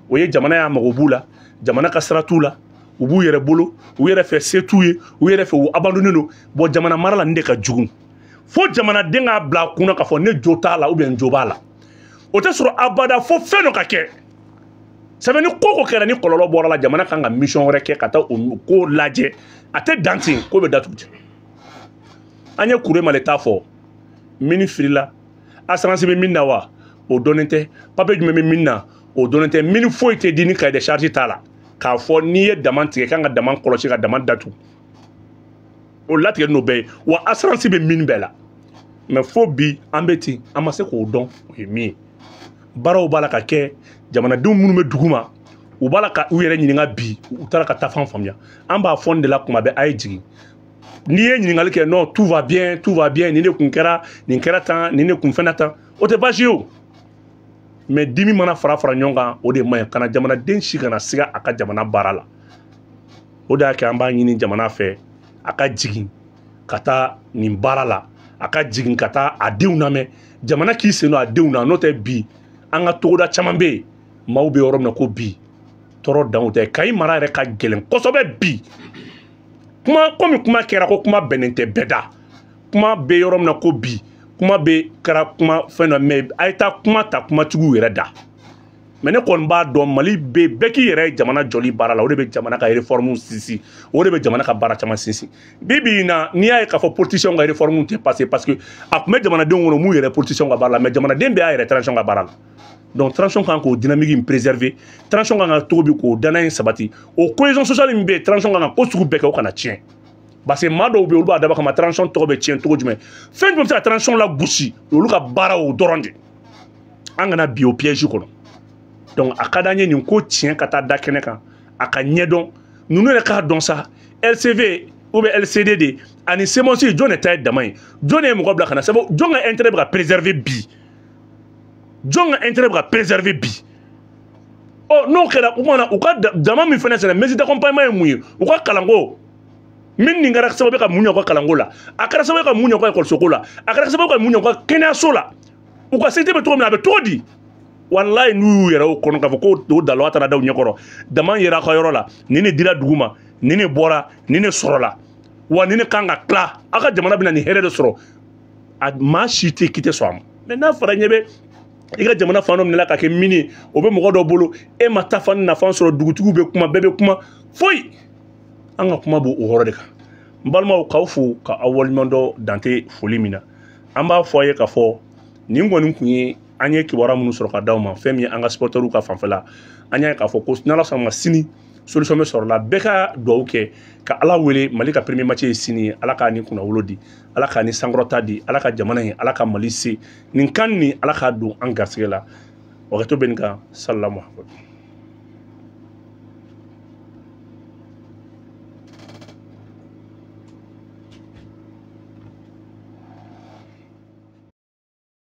[SPEAKER 1] o ye jamana y'a mago b'u la, jamana ka sira t'u la, u b'u yɛrɛ bolo, u yɛrɛ fɛ, se t'u ye, u yɛrɛ fɛ, u abandonné don. Bon, jamana mara la, nin de ka jugu fo jamanaden k'a bila a kunna k'a fɔ ne jo t'a la ou bien n jo b'a la. O tɛ sɔrɔ abada fo fɛn dɔ ka kɛ. Sɛbɛn ni ko ko kɛra, ni kɔlɔlɔ bɔra la, jamana kan ka mission wɛrɛ kɛ ka taa o ko lajɛ. A tɛ dan ten, ko bɛ datugu ten. An ye kure male t'a fɔ mini filila, assurance bɛ min na wa, o dɔnnen tɛ. Papier jumɛn bɛ min na, o dɔnnen tɛ. Mini foyi tɛ di ni cahier de charge t'a la, k'a fɔ n'i ye dama tigɛ, kan ka dama kɔlɔsi, ka dama datugu, o latigɛ n'o bɛɛ ye wa. Assurance bɛ min bɛɛ la, mais fo bi an bɛ ten, an ma se k'o dɔn o ye min ye. Baaraw b'a la ka kɛ, jamanadenw minnu bɛ dugu ma, u b'a la ka u yɛrɛ ɲininka bi, u taara ka taa fan faamuya. An b'a fɔ nin de la kuma bɛɛ, a ye jigin. N'i ye ɲininkali kɛ, non, tout va bien, tout va bien, nin de kun kɛra, nin kɛra tan, nin de kun fɛnɛ tan, o tɛ baasi ye o. Mais dimi mana fara fara ɲɔgɔn kan, o de man ɲi. Kana jamanaden si kana siga a ka jamana baara la. O de y'a kɛ an b'a ɲini jamana fɛ, a ka jigin ka taa nin baara la, a ka jigin ka taa a denw lamɛn, jamana k'i sen don a denw na. N'o tɛ, bi an ka togoda caman bɛ yen, maaw bɛ yɔrɔ min na ko bi tɔɔrɔ danw tɛ. Kayi mara yɛrɛ ka gɛlɛn kosɛbɛ bi. Kuma komi kuma kɛra ko kuma bɛnnen tɛ bɛɛ da, kuma bɛ yɔrɔ min na ko bi, kuma bɛ kɛra kuma fɛn dɔ, mais a ye taa kuma ta kumatigiw yɛrɛ da. Mais ne kɔni b'a dɔn, Mali bɛ bɛɛ k'i yɛrɛ ye jamana jɔli baara la, o de bɛ jamana ka réforme sinsin, o de bɛ jamana ka baara caman sinsin. Bi bi in na, n'i y'a ye k'a fɔ politiciens ka réforme tɛ passer, parce que a tun bɛ jamanadenw kɔnɔ m'u yɛrɛ politiciens ka baara la, mais jamanaden bɛɛ y'a yɛrɛ transition ka baara la. Donc transition kan k'o dynamique in préserver, transition kan ka cogo bi k'o danaya in sabati, o cohésion sociale min bɛ yen, transition kan ka ko sugu bɛɛ kɛ o kana tiɲɛ. Parce que maa dɔw bɛ yen, olu b'a dabɔ kama transition tɔgɔ bɛ tiɲɛ cogo jumɛn, fɛn jumɛn bɛ se ka transition la gosi, olu ka baara o dɔrɔn de. An kana bi o piège kɔnɔ. Donc a ka d'an ye nin ko tiɲɛ ka taa da kɛnɛ kan, a ka ɲɛdɔn, ninnu yɛrɛ k'a dɔn sa. LCV ou bien LCD de ani CMOS jɔn de ta ye dama ye, jɔn de ye mɔgɔ bila ka na sabu jɔn ka intérêt bɛ ka préserver bi, jɔn ka intérêt bɛ ka préserver bi. Ɔ n'o kɛra u mana u ka dama min fana sɛnɛ mesure d'accompagnement ye mun ye u ka kalanko min nin kɛra sababu ye ka mun ɲɛ u ka kalanko la, a kɛra sababu ye ka mun ɲɛ u ka ekɔlisoko la, a kɛra sababu ye ka mun ɲɛ u ka kɛnɛyaso la, u ka sécurité bɛ cogo min na a bɛ cogo di. Walayi n'u y'u yɛrɛ o kɔnɔ k'a fɔ ko o daloya taara da u ɲɛkɔrɔ, dama yera a ka yɔrɔ la, nin de dira dugu ma, nin de bɔra, nin de sɔrɔla, wa nin de kan ka tila, aw ka jamana bɛna nin hɛrɛ de sɔrɔ, a maa si tɛ k'i tɛ sɔn a ma. Mɛ n'a fɔra ɲɛ bɛ i ka jamana fan dɔ minɛ ka kɛ min ye, o bɛ mɔgɔ dɔ bolo, e ma taa fan nafa sɔrɔ, dugutigiw bɛ kuma, bɛɛ bɛ kuma, foyi. An ka kuma b'o yɔrɔ de kan. N balimaw, k'aw fo ka aw waleɲuman dɔn dante foli min na. An b'a fɔ a ye k'a fɔ nin kɔni kun ye an ye kibaruya minnu sɔrɔ ka d'aw ma, fɛn min ye an ka supporteriw ka fanfɛla, an y'a ye k'a fɔ ko n'Ala sɔnna ma sini solution bɛ sɔrɔ la. Bɛɛ ka dugawu kɛ ka Ala wele, Mali ka premier match ye sini ye, Ala k'a ni kunnawolo di, Ala k'a ni sankɔrɔta di, Ala ka jamana in, Ala ka Mali se nin kan nin, Ala k'a don an garisɛgɛ la. Wagati bɛ nin kan, salamu aleykum.